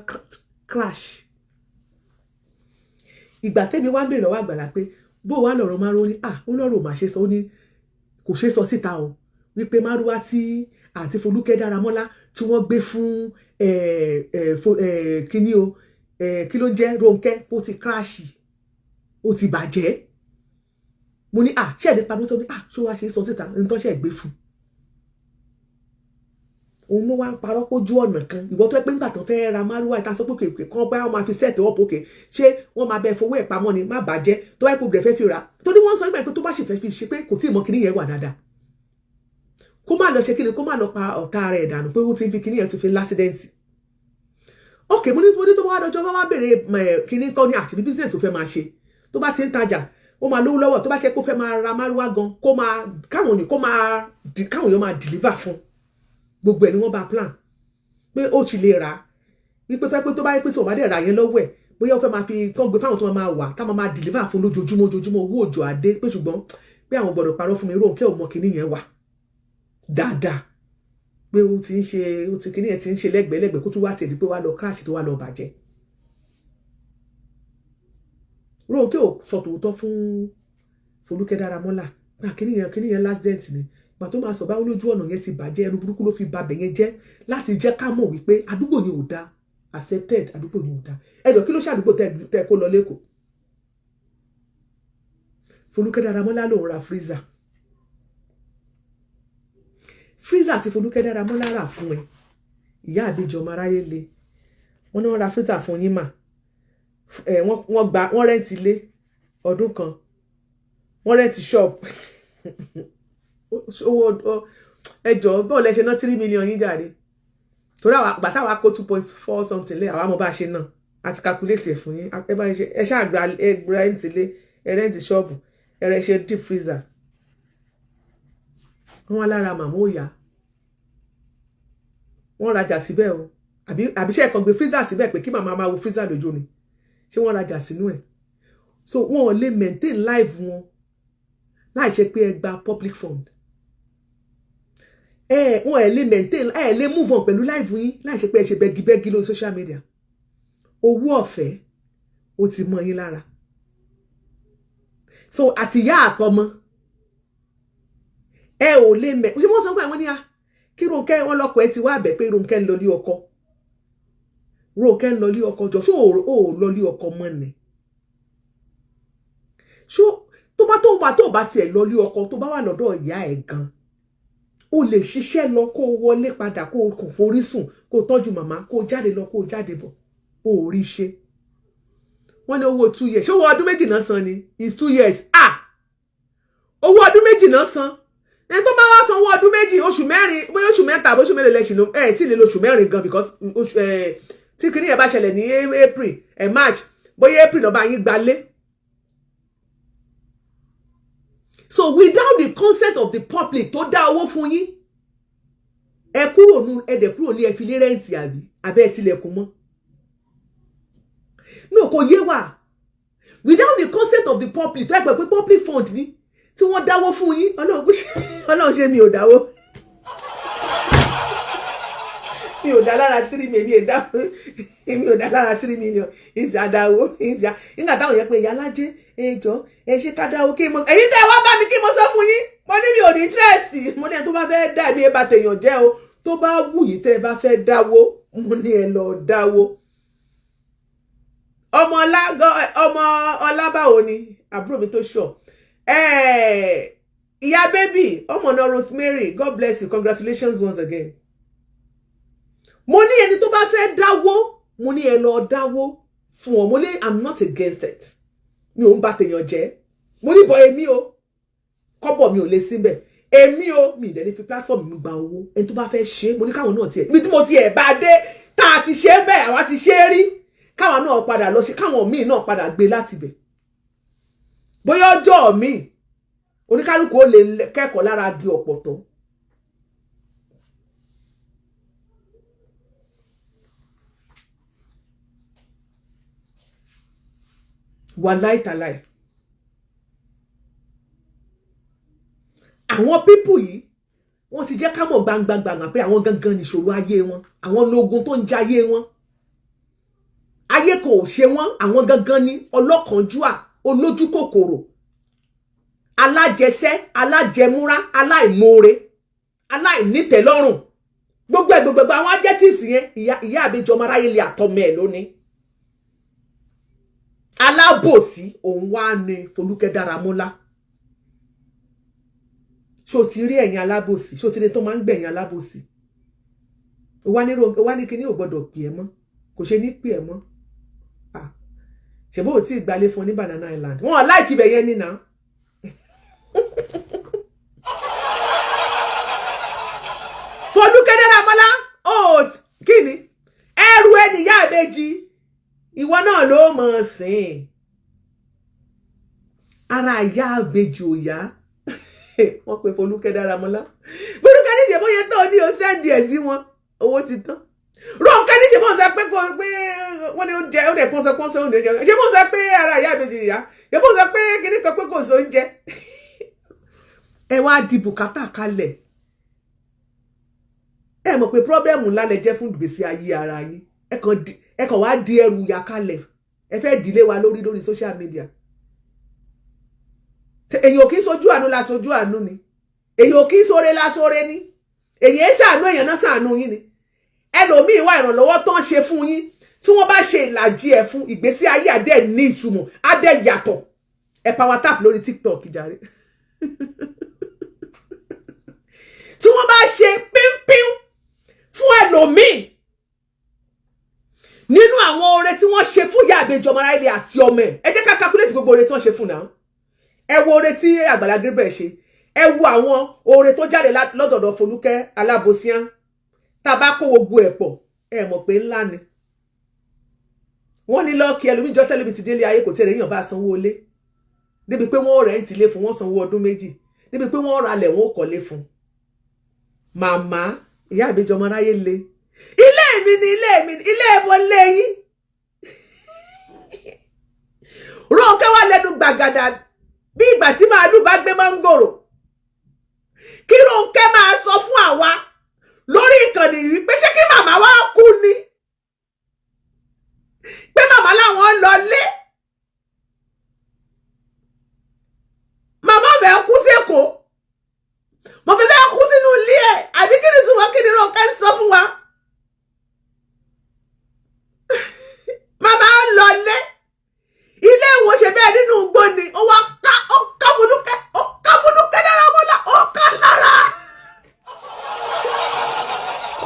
crash. Ìgbà tẹ́mi wá ń bèrè lọ́wọ́ Àgbàlá pé bó wà lọ̀rọ̀ márúwá, ní ó lọ́rọ̀ mà ṣe sọ, ó ní kò ṣe sọ síta o, wípé márúwá tí àti Folúkẹ́ Dáramọ́lá tí wọ́n gbé fún kíní o, kí ló ń jẹ́ Rónkẹ́, ó ti crash, ó ti bàjẹ́. Mo ní ṣé ẹ̀ ní padà tó ní ṣé wàá ṣe sọ síta ní tó ṣe gbé fún òun ló wá ń parọ́ pójú ọ̀nà kan. Ìwọ tó ẹ pé nígbà tó fẹ́ ra márúwá ìta sọ pé kò kàn bá wọn máa fi set up òkè, ṣé wọ́n máa bẹ fowó ẹ̀ pamọ́ ni, má bàjẹ́ tó bá yẹ kó bẹ̀rẹ̀ fẹ́ fi rà, torí wọ́n sọ nígbà pé tó bá sì fẹ́ fi ṣe pé kò tí ì mọ kíní yẹn wà dáadáa, kó má lọ ṣe kíni, kó má lọ pa ọ̀tá rẹ̀ dànù pé ó ti ń fi kíní yẹn ti fi lásídẹ́ǹtì. Ok, mo ní tó bá wá lọ́jọ́ wá bèrè kíní kọ́ ní àṣírí business tó fẹ́ máa ṣe, tó bá ti ń tajà ó máa lówó lọ́wọ́, tó bá ti yẹ kó fẹ́ máa ra márúwá gan, kó máa káwọn èèyàn máa deliver fún gbogbo ẹ̀ ni wọ́n bá plan pé ó ti lè rà á, wípé fẹ́ pé tó bá yẹ pé tí wọ́n bá dẹ̀ rà yẹn lọ́wọ́ ẹ̀ Bóyá ó fẹ́ máa fi kán gbé fáwọn tó máa wà tá máa deliver fún lójoojúmọ́ ojoojúmọ́, owó òjò àdé pé, ṣùgbọ́n pé àwọn gbọ́dọ̀ parọ́ fún mi, Rónkẹ́ ò mọ kinní yẹn wà dáadáa, pé ó ti ń ṣe, ó ti kinní yẹn ti ń ṣe lẹ́gbẹ̀ẹ́lẹ́gbẹ̀ẹ́ kó tún wá tiẹ̀ di pé wá lọ crash tó wá lọ bàjẹ́. Rónkẹ́ ò sọ tòótọ́ fún Folúkẹ́ Dáramọ́lá pé kinní yẹn l'accident ni. Gbà tó máa sọ báwo lójú ọ̀nà yẹn ti bàjẹ́, ẹnu burúkú ló fi ba bẹ̀ yẹn jẹ́ láti jẹ́ ká mọ̀ wípé àdúgbò yẹn ò dáa. Accepted, àdúgbò yẹn ò dáa. Ẹ jọ, kí ló ṣe àdúgbò tẹ kó lọ lẹ́kọ̀ọ́? Folúkẹ́ Dáramọ́lá lòun ra freezer. Freezer tí Folúkẹ́ Dáramọ́lá rà fún ẹ, ìyá àbíjọ ọmọ aráyé le, wọ́n ní wọ́n ra freezer fún yín mà. Ẹ wọ́n gba, wọ́n rent ilé ọdún kan, wọ́n rent shop. Owó ẹjọ́ bọ́ọ̀ lẹ ṣe ná 3 million yín jàre? Torí àwọn àgbà táwa kó 2.4 something lé, àwa mọ̀ bá a ṣe náà àti calculate ẹ̀ fún yín. Ẹ bá ṣe, ẹ ṣáà gba, ẹ rent ilé, ẹ rent ṣọ́ọ̀bù, ẹ rẹ ṣe deep freezer. Wọ́n wá lára màmá òòyà, wọ́n rajà síbẹ̀ o, àbí ṣe ẹ̀kan gbé freezer síbẹ̀ pé kí màmá máa wo freezer lójú ni? Ṣé wọ́n rajà sínú ẹ̀? So wọn ò lè maintain life wọn láì ṣe pé ẹ gba public fund. Ẹ wọn ẹ lè maintain, ẹ lè move on pẹ̀lú life yín láì ṣe pé ẹ ṣe bẹ́gibẹ́gi lórí social media. Owó ọ̀fẹ́ ó ti mọ́ yín lára. So àtìyá àtọmọ, ẹ ò lè mẹ. Ṣé wọ́n sọ pé àwọn ní a kí Rónkẹ́, wọn lọ́kọ ẹ ti wá bẹ̀ pé Rónkẹ́ ń lọ lé ọkọ, Rónkẹ́ ń lọ lé ọkọ. Jọ, ṣó ò lọ lé ọkọ mọ́ ni? Ṣó tó bá tó bá tiẹ̀ lọ lé ọkọ, tó bá wà lọ́dọ̀ ìyá ẹ̀ gan, o lè ṣiṣẹ́ lọ, kó o wọlé padà, kó o kàn forí sùn, kó o tọ́jú màmá, kó o jáde lọ, kó o jáde bọ̀. O ò rí ṣe. Wọ́n ní owó 2 years. Ṣé owó ọdún 2 náà san ni? Is 2 years. Ah, owó ọdún 2 náà san. Ẹni tó bá wá san owó ọdún 2, oṣù 4, bóyá oṣù 3 àbí oṣù mélòó lẹ́sìn ló ẹ̀ tí ì lè lo oṣù 4 gan, because oṣù ẹ̀ tí kinní yẹn bá ṣẹlẹ̀ ní April ẹ̀ March, bóyá April lọ́ba yín gbalé. So without the consent of the public tó dá owó fún yín, ẹ kúrò nu, ẹ dẹ̀ kúrò ní, ẹ fi lé rent, àbí abẹ́ ẹ tilẹ̀kùn mọ́ no, kò yé wa. Without the consent of the public tó ẹ pẹ̀ pé public fund ni tí wọ́n dáwó fún yín. Ọlọ́run ṣe mi ò dáwó, mi ò dá lára 3 million, mi ò dá lára 3 million ìsì àdáwó ìsì. Nígbà táwọn yẹn pé ìyá alájẹ, ẹjọ ẹ ṣe ká dáwó, kí mo èyí tẹ́ wá bá mi, kí mo sọ fún yín? Mo ní mi ò ní interest. Mo ní ẹ tó bá fẹ́ dá, èmi ẹ bá tèèyàn jẹ́ o. Tó bá wù yín, tẹ́ ẹ bá fẹ́ dáwó, mo ní ẹ lọ dáwó. Ọmọ ọlá, ọmọ ọlá, báwo ni àbúrò mi tó sọ ìyá baby, ọmọ náà Rosemary, God bless you, congratulations once again. Mo ní ẹni tó bá fẹ́ dáwó, mo ní ẹ lọ dáwó fún ọ. Mo ní I'm not against it, mi ò ń bá tèèyàn jẹ́. Mo ní bọ̀ èmi o, kọ́bọ̀ mi ò lè síbẹ̀. Èmi o, mi ìdẹ́ni fi platform mi gba owó. Ẹni tó bá fẹ́ ṣe, mo ní káwọn náà tiẹ̀ ibi tí mo tiẹ̀ bá dé tá a ti ṣe bẹ́ẹ̀, àwa ti ṣe é rí, káwọn náà padà lọ ṣe, káwọn míì náà padà gbé láti bẹ̀. Bóyá ọjọ́ míì oníkálukú ó lè kẹ́kọ̀ọ́ lára agi ọ̀pọ̀tọ́. Wàláì tàláì, àwọn people yìí, wọ́n ti jẹ́ ká mọ̀ gbangba-gbangba pé àwọn gangan nìṣòro ayé wọn, àwọn lógun tó ń jayé wọn, ayé kò ṣe wọ́n. Àwọn gangan ni ọlọ́kànjúà, olójú kòkòrò, alájẹsẹ́, alájẹmúrá, aláìmoore, aláìnítẹ́lọ́rùn, gbogbo ẹ̀ gbogbo àwọn adjectives yẹn. Ìyá àbíjọ ọmọ aráyé lè àtọmọ ẹ̀ lónìí. Alábòsí òun wá ní Folúkẹ́ Dáramọ́lá. Ṣó ti rí ẹ̀yin alábòsí? Ṣó ti rí tó máa ń gbẹ̀yìn alábòsí? Ó wá ní kíní ò gbọ́dọ̀ pè ẹ́ mọ́, kò ṣe ní pè ẹ́ mọ́. Ṣèbó ò tí ì gbalé fún ọ ní Banana Island? Wọn ò like ibẹ̀ yẹn nínà. Folúkẹ́ Dáramọ́lá, ó kí ni ẹrù ẹnìyá àbẹ́jì, ìwọ náà ló mọ̀ ọ́ sìn. Ara ìyá àbẹ́jì ò yá. Wọ́n pe Folúkẹ́ Dáramọ́lá. Folúkẹ́ ní ìjẹ́ bóyá tó ní o send ẹ̀ sí wọn, owó ti tán. Rónkẹ́ ní ṣe bó ń sọ pé kò pé wọ́n ní oúnjẹ ó lè pọ́nsọ pọ́nsọ oúnjẹ, ṣé bó ń sọ pé ara ìyá àbèjì ìyá, ṣé bó ń sọ pé kíní kan pé kò sí oúnjẹ. Ẹ wá di bùkátà kalẹ̀. Ẹ mọ̀ pé problem ńlá lẹ jẹ́ fún ìgbésí ayé ara yín. Ẹ kàn wá di ẹrù ya kalẹ̀, ẹ fẹ́ dìlé wa lórí social media. Èyàn ò kí ń sojú àánú la sojú àánú ni, èyàn ò kí ń sóre la sóre ni, èyàn ń ṣàánú èèyàn náà ṣàánú yín ni. Ẹlòmíín wá ìrànlọ́wọ́ tó ń ṣe fún yín, tí wọ́n bá ṣe ìlàjì ẹ̀ fún ìgbésí ayé, àdé ní ìtumọ̀, àdé yàtọ̀. Ẹ power tap lórí TikTok jàre. Tí wọ́n bá ṣe pínpín fún ẹlòmíín nínú àwọn oore tí wọ́n ṣe fún ìyá àbèjì ọmọ aráàlú àti ọmọ ẹ̀, ẹ jẹ́ ká calculate gbogbo oore tí wọ́n ṣe fún náà. Ẹ wo oore tí Àgbàlá Gabriel ṣe, ẹ wo àwọn oore tó jáde lọ́dọ̀dọ̀ Folúkẹ́ Alábòsíán. Tá a bá kó gbogbo ẹ̀ pọ̀, ẹ mọ̀ pé ńlá ni. Wọ́n ní lọ́ọ̀kì ẹlòmíì jọ́ tẹ́lẹ̀mí ti délé ayé, kò tí ẹ̀ èèyàn bá sanwó ilé, débi pé wọ́n rent ilé fún, wọ́n sanwó ọdún 2, débi pé wọ́n ralẹ̀, wọ́n kọ́lé fún. Màmá ìyá àbèjì ọmọ aráyé le, ilé mi ni, ilé mi ni, ilé mo lé yín. Rónkẹ́ wà lẹ́nu gbàgàdà bí ìgbà tí màálù bá gbé mọ́ngòrò. Kí Rónkẹ́ máa sọ fún àwa lórí ìkànnì yìí pé ṣé kí màmá wa kú ni, pé màmá làwọn ń lọ lé, màmá fẹ́ kú sẹ́kọ̀ọ́, mo fẹ́ fẹ́ kú sínú ilé ẹ̀, àbí kí ni túmọ̀, kí ni Rónkẹ́ ń sọ fún wa? Màmá ń lọ lé ilé ìwò ṣe bẹ́ẹ̀ nínú igbó ni. Ó wá ká, ó ká Folúkẹ́, ó ká Folúkẹ́ lára mọ́lá, ó ká lára,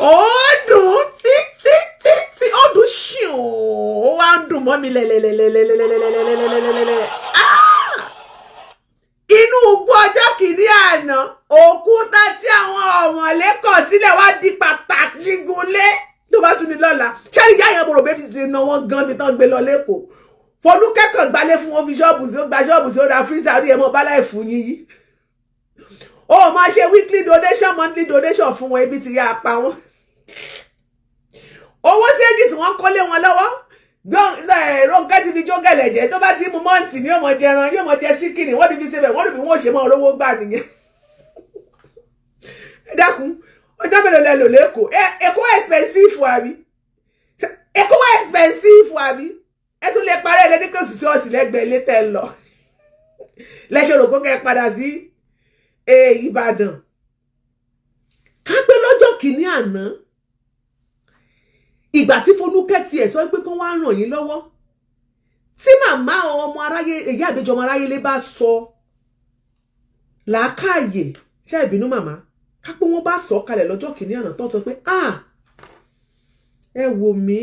ó dùn tí tí tí tí, ó dùn ṣìún, ó wá ń dùn mọ́ mi lẹ́lẹ́lẹ́lẹ́lẹ́lẹ́lẹ́lẹ́lẹ́lẹ́lẹ́lẹ́. Inú igbó ọjọ́ kìíní àná, òkúta tí àwọn ọ̀mọ̀lé kọ̀ sílẹ̀ wá di pàtàkì gúnlé tó bá tún ní lọ́la. Ṣé ìyá yẹn mo rò bébí ti ná wọn gan bí tán gbé lọ lẹ́kọ̀ọ́. Folúkẹ́ kàn gbalé fún wọn, fi ṣọ́ọ̀bù sí, ó gba ṣọ́ọ̀bù sí, ó ra freezer rí ẹ mọ́ bá láì fún yín yìí. Ó máa ṣe weekly donation, monthly donation fún wọn, ibi tí yá pa wọn. Owó séjì tí wọ́n kólé wọn lọ́wọ́, Rónkẹ́ ti fi jógẹ̀lẹ̀ jẹ́, tó bá ti mú mọ́ǹtì ní yóò mọ jẹran, yóò mọ jẹ síkìnì, wọ́n ti fi ṣe bẹ̀, wọ́n rò bí wọ́n ṣe mọ́ rówó gbà nìyẹn. Ẹ dákun, ọjọ́ mélòó lẹ lò lẹ́kọ̀ọ́? Èkó expensive àbí? Èkó expensive àbí? Ẹ tún lè parẹ́ ẹ lẹ́ni pé òṣìṣẹ́ ọ̀sìn lẹ́gbẹ̀ẹ́ ilé tẹ́ lọ. Lẹ́sẹ̀ rò pé kẹ́ ẹ padà sí Ìbàdàn. Ká pé lọ́jọ́ kìíní àná, ìgbà tí Folúkẹ́ tiẹ̀ sọ pé kó wá ràn yín lọ́wọ́, tí màmá ọmọ aráyé, ìyá àbèjì ọmọ aráyé lé bá sọ làákàyè, ṣé ìbínú màmá, ká pé wọ́n bá sọ kalẹ̀ lọ́jọ́ kìíní àná tó sọ pé ah, ẹ wò mí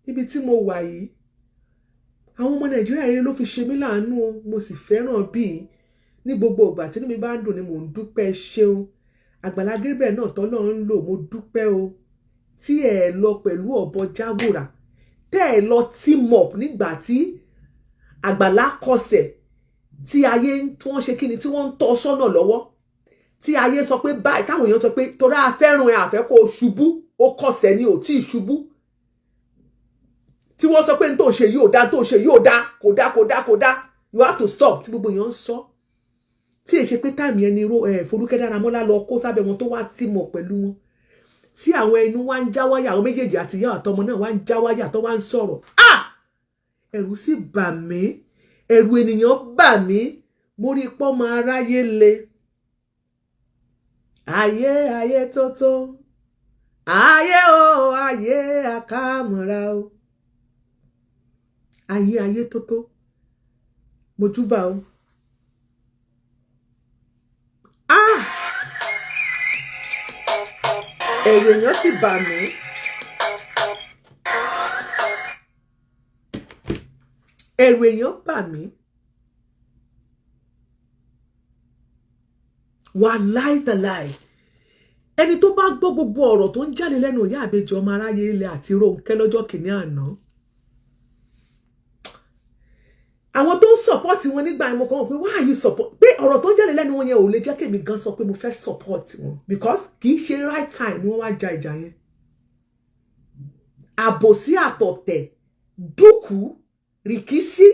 ibi tí mo wà yìí, àwọn ọmọ Nàìjíríà yẹn ló fi ṣe mí láàánú o, mo sì fẹ́ràn bíi ní gbogbo ìgbà tí inú mi bá ń dùn ni mò ń dúpẹ́, ṣeun Àgbàlá Gabriel náà tọ́lọ́ ń lò, mo dúpẹ́ o, tí ẹ lọ pẹ̀lú ọ̀bọ jáwòrà, tẹ́ ẹ lọ team up nígbà tí Àgbàlá kọsẹ̀, tí ayé tí wọ́n ṣe kíni, tí wọ́n ń tọ́ sọ́nà lọ́wọ́, tí ayé sọ pé báyìí, táwọn èèyàn sọ pé torí a fẹ́ràn ẹ, àfẹ́ kó o ṣubú, ó kọsẹ̀ ni ò tí ì ṣubú, tí wọ́n sọ pé n tó ṣe yóò dá, n tó ṣe yóò dá, kò dá, kò dá, kò dá, you have to stop, tí gbogbo èèyàn ń sọ, tí èṣe pé táìmì ẹni Folúkẹ́ Dáramọ́lá lọ kó sábẹ́ wọn tó wá team up pẹ̀lú wọn, tí àwọn ẹnu wá ń já wáyà, àwọn méjèèjì àti ìyá àtọmọ náà wá ń já wáyà tó wá ń sọ̀rọ̀, ah, ẹ̀rù sì bà mí, ẹ̀rù ènìyàn bà mí, mo rí pọ́nmọ aráyé le, ayé ayé tótó, ayé o ayé àkàmọ̀ra o, ayé ayé tótó, mo júbà o. Ah! Ẹ̀rù èèyàn sì bà mí. Ẹ̀rù èèyàn bà mí. Wàláì tàláì. Ẹni tó bá gbọ́ gbogbo ọ̀rọ̀ tó ń jáde lẹ́nu ìyá àbèjì ọmọ aráyé ilẹ̀ àti Rónkẹ́ lọ́jọ́ kìíní àná. Àwọn tó ń support wọn nígbà yẹn, mo kàn wọ́n pé why you support, pé ọ̀rọ̀ tó ń jáde lẹ́nu wọn yẹn ò lè jẹ́ kémi gan sọ pé mo fẹ́ support wọn, because kì í ṣe right time ni wọ́n wá ja ìjà yẹn. Àbòsí àtọ̀tẹ̀, dúkùú, rìkísí,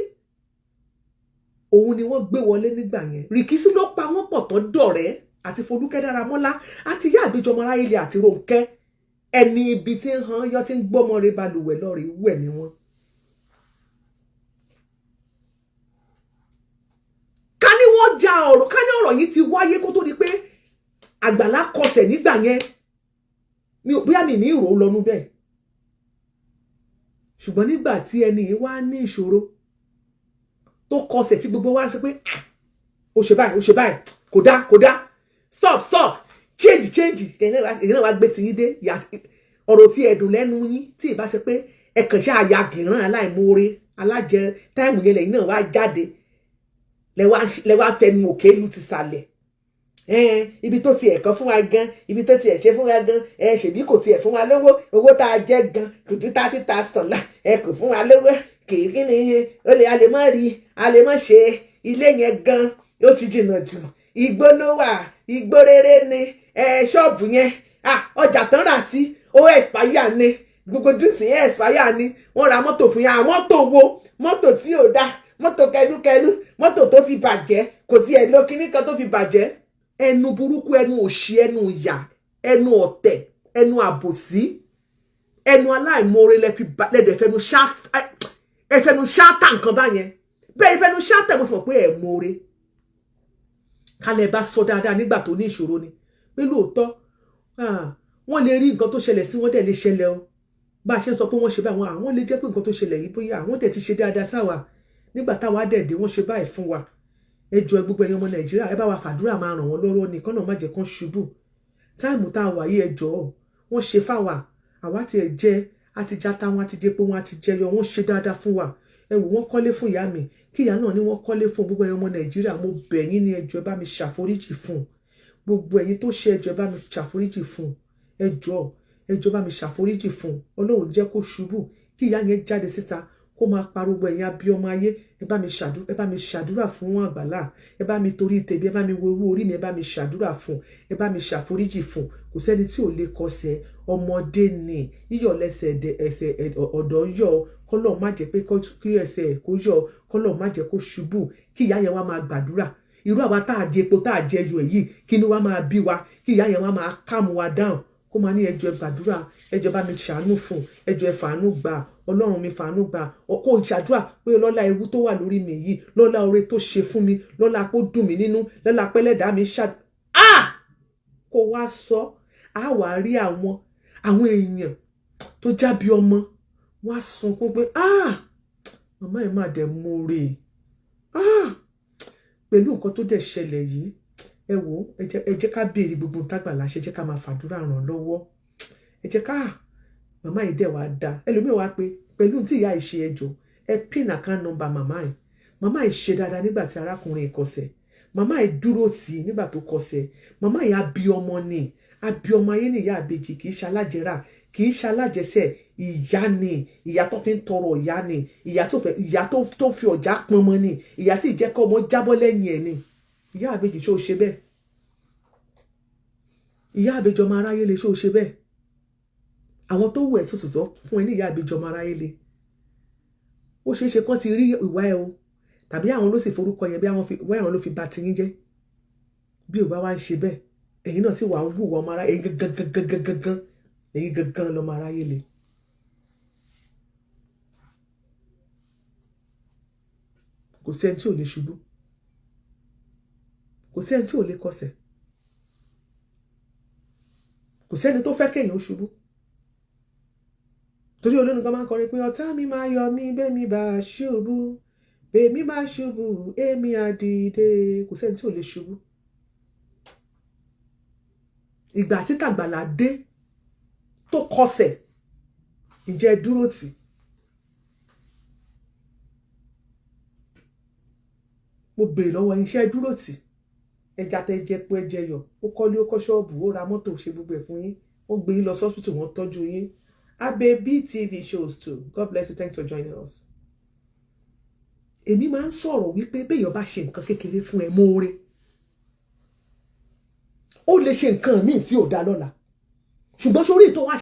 òun ni wọ́n gbé wọlé nígbà yẹn. Rìkísí ló pa wọ́n pọ̀ tán dọ̀rẹ́, àti Folúkẹ́ Dáramọ́lá àti ìyá àbíjọ ọmọ aráyé lè àti Rónkẹ́. Ẹni ibi tí ń han yọ tí ń gbọ́mọ rẹ balùwẹ̀ lọ́ọ̀rẹ́ wẹ̀ ni wọ́n. Ká ní wọ́n ja ọ̀rọ̀, ká ní ọ̀rọ̀ yìí ti wáyé kó tó di pé Àgbàlá kọsẹ̀ nígbà yẹn, mi ò bóyá mi ní ìrò lọ́nu bẹ́ẹ̀. Ṣùgbọ́n nígbà tí ẹni yìí wá ní ìṣòro tó kọsẹ̀, tí gbogbo wa sọ pé, "Ah, ó ṣe báyìí, ó ṣe báyìí, kò dá, kò dá, stop, stop, change, change," èyí náà wá gbé tiyín dé. Ọ̀rọ̀ tí ẹ dùn lẹ́nu yín, tí ì bá ṣe pé ẹ kàn ṣe àyà gìrán aláìmoore alájẹ time yẹn, lẹ́yìn náà wá jáde, lẹ wá fẹnu òkè lu ti sàlẹ̀. Ibi tó tiẹ̀ kọ́ fún wa gan, ibi tó tiẹ̀ ṣe fún wa gan, ẹ ṣèbí kò tiẹ̀ fún wa lówó. Owó tá a jẹ gan kò ju 30,000 la. Ẹ kò fún wa lówó kìí ni ó lè, a lè má rí, a lè má ṣe. Ilé yẹn gan ó ti jìnnà jù, igbó ló wà, igbó rere ni. Ẹ ṣọ́ọ̀bù yẹn, ọjà tán rà sí ó expire ni, gbogbo dùsì yẹn expire ni. Wọ́n ra mọ́tò fún yẹn, àwọn mọ́tò wo? Mọ́tò tí ò dáa, mọ́tò kẹlúkẹlú, mọ́tò tó ti bàjẹ́, kò tiẹ̀ lọ kíní kan tó fi bàjẹ́. Ẹnu burúkú, ẹnu òṣì, ẹnu ìyà, ẹnu ọ̀tẹ̀, ẹnu àbòsí, ẹnu aláìmoore lẹ́dẹ̀ fẹnu ṣá, ẹ fẹnu ṣáàtà nǹkan báyẹn bẹ́ẹ̀. Fẹnu ṣáàtà, mo sì mọ̀ pé ẹ moore. Kálẹ̀ bá sọ dáadáa nígbà tó ní ìṣòro ni pé lóòótọ́ wọ́n lè rí nǹkan tó ṣẹlẹ̀ sí wọ́n dẹ̀ lè ṣẹlẹ̀ o. Bá a ṣe ń sọ pé wọ́n ṣe báyìí, àwọn lè jẹ́ pé nǹkan tó ṣẹlẹ̀ yìí, bóyá àwọn dẹ̀ ti ṣe dáadáa sáwà nígbà táwa dẹ̀ dé, wọ́n ṣe báyìí fún wa. Ẹ jọ̀ọ́, gbogbo ẹ̀yin ọmọ Nàìjíríà, ẹ bá wa fàdúrà máa ràn wọ́n lọ́wọ́ ní kọ́nà má jẹ́ kán ṣubú. Time tá a wà yìí, ẹ jọ̀ọ́, wọ́n ṣe fáwa, àwa tiẹ̀ jẹ́ àti jata wọn, àti jẹpo wọn, àti jẹyọ. Wọ́n ṣe dáadáa fún wa. Ẹ wò, wọ́n kọ́lé fún ìyá mi, kí ìyá náà ní wọ́n kọ́lé fún. Gbogbo ẹ̀yin ọmọ Nàìjíríà, mo bẹ̀ yín ní, ẹ jọ̀ọ́, ẹ bá mi ṣàforíjì fún gbogbo ẹ̀yin tó ṣe. Ẹ jọ̀ọ́, ẹ bá mi ṣàforíjì fún. Ẹ jọ̀ọ́, ẹ jọ̀ọ́, bá mi ṣàforíjì fún. Ọlọ́run jẹ́ kó ṣubú, kí ìyá yẹn jáde síta kó máa pariwo. Ẹ̀yin abiyọmọ ayé, ẹ bá mi ṣàdúrà fún Àgbàlá. Ẹ bá mi torí tèmi, ẹ bá mi wo owó orí mi, ẹ bá mi ṣàdúrà fún, ẹ bá mi ṣàforíjì fún. Kò sẹ́ni tí ò lè kọsẹ̀, ọmọdé ni. Yíyọ̀ lẹ́sẹ̀ ẹsẹ̀ ọ̀dọ́ ń yọ̀. Kọ́lọ̀ má jẹ́ pé kí ẹsẹ̀ kó yọ̀, kọ́lọ̀ má jẹ́ kó ṣubú. Kí ìyá yẹn wá máa gbàdúrà. Irú àwa tá a jẹ epo, tá a jẹ yọ èyí, kí ni wá máa bí wa? Kí ìyá yẹn wá máa calm wa down, kó máa ní, "Ẹ jọ̀ọ́, ẹ gbàdúrà, ẹ jọ̀ọ́, bá mi ṣàánú fún, ẹ jọ̀ọ́, ẹ fàánú gbà, Ọlọ́run mi fàánú gbà." Kó ṣàdúrà pé lọ́lá ewu tó wà lórí mi yìí, lọ́lá oore tó ṣe fún mi, lọ́lá kó dùn mí nínú, lọ́lá pẹ́lẹ́dàá mi ṣá kó wá sọ. Á wàá rí àwọn èèyàn tó jábí ọmọ wọ́n á sunkún pé, "Ah, màmá yìí máa dẹ̀ mórè." Ah, pẹ̀lú nǹkan tó dẹ̀ ṣẹlẹ̀ yìí, ẹ wò ó, ẹ jẹ́ ká béèrè gbogbo ohun tágbàlá ṣe, jẹ́ ká máa fàdúrà ràn lọ́wọ́. Ẹ jẹ́ ká màmá yìí dẹ̀ wá da. Ẹlòmíì wá pé pẹ̀lú tí ìyá yìí ṣe, ẹjọ́, ẹ pin account number màmá yìí. Màmá yìí ṣe dáadáa nígbà tí arákùnrin yìí kọsẹ̀. Màmá yìí dúró tì í nígbà tó kọsẹ̀. Màmá yìí abí ọmọ ni, abí ọmọ ayé ni ìyá àbèjì. Kì í ṣalájẹrà, kì í ṣalájẹsẹ̀. Ìyá ni, ìyá tó fi ń tọrọ ìyá ni, ìyá tó fẹ́, ìyá tó fi ọ̀já pọnmọ ni, ìyá tí ìjẹ́kọ̀ ọmọ jábọ́ lẹ́yìn ẹ̀ ni ìyá àbèjì. Ṣó ṣe bẹ́ẹ̀? Ìyá àbèjì ọmọ aráyé le, ṣó ṣe bẹ́ẹ̀? Àwọn tó wù ẹ́ tuntun tó fún ẹ ní ìyá àbèjì ọmọ aráyé le, ó ṣeé ṣe kán ti rí ìwà ẹ o, tàbí àwọn ló sì forúkọ yẹn bí àwọn ló fi ba tiyín jẹ́. Bí ò bá wá ń ṣe bẹ́ẹ̀, ẹ̀yin náà sì wà ń hùwà ọmọ aráyé. Ẹ̀yin gangan gangan gangan, ẹ̀yin gangan lọmọ aráyé le. Kò sí ẹni tí ò lè ṣubú, kò sí ẹni tí ò lè kọsẹ̀, kò sẹ́ni tó fẹ́ kéèyàn ó ṣubú, torí olórin kan máa ń kọrin pé, "Ọ̀tá mi máa yọ mí bẹ́mi bá ṣubú, bẹ́mi bá ṣubú, èmi á dìde." Kò sẹ́ni tí ò lè ṣubú. Ìgbà tí tàgbàlá dé tó kọsẹ̀, ǹjẹ́ ẹ dúró tì? Mo béèrè lọ́wọ́ yín, ṣé ẹ dúró tì? Ẹja tẹ jẹ pé ẹ jẹ yọ, ó kọ́lé, ó kọ́ ṣọ́ọ̀bù, ó ra mọ́tò, ṣe gbogbo ẹ̀ fún yín, ó gbé yín lọ sọ́sítù, wọ́n tọ́jú yín. Abe BTV shows too. God bless you. Thanks for joining us. Èmi máa ń sọ̀rọ̀ wípé béèyàn bá ṣe nǹkan kékeré fún ẹ, mọ́ọ́rẹ́, ó lè ṣe nǹkan míì tí ò dá lọ́la, ṣùgbọ́n sórí ìtọ́ wá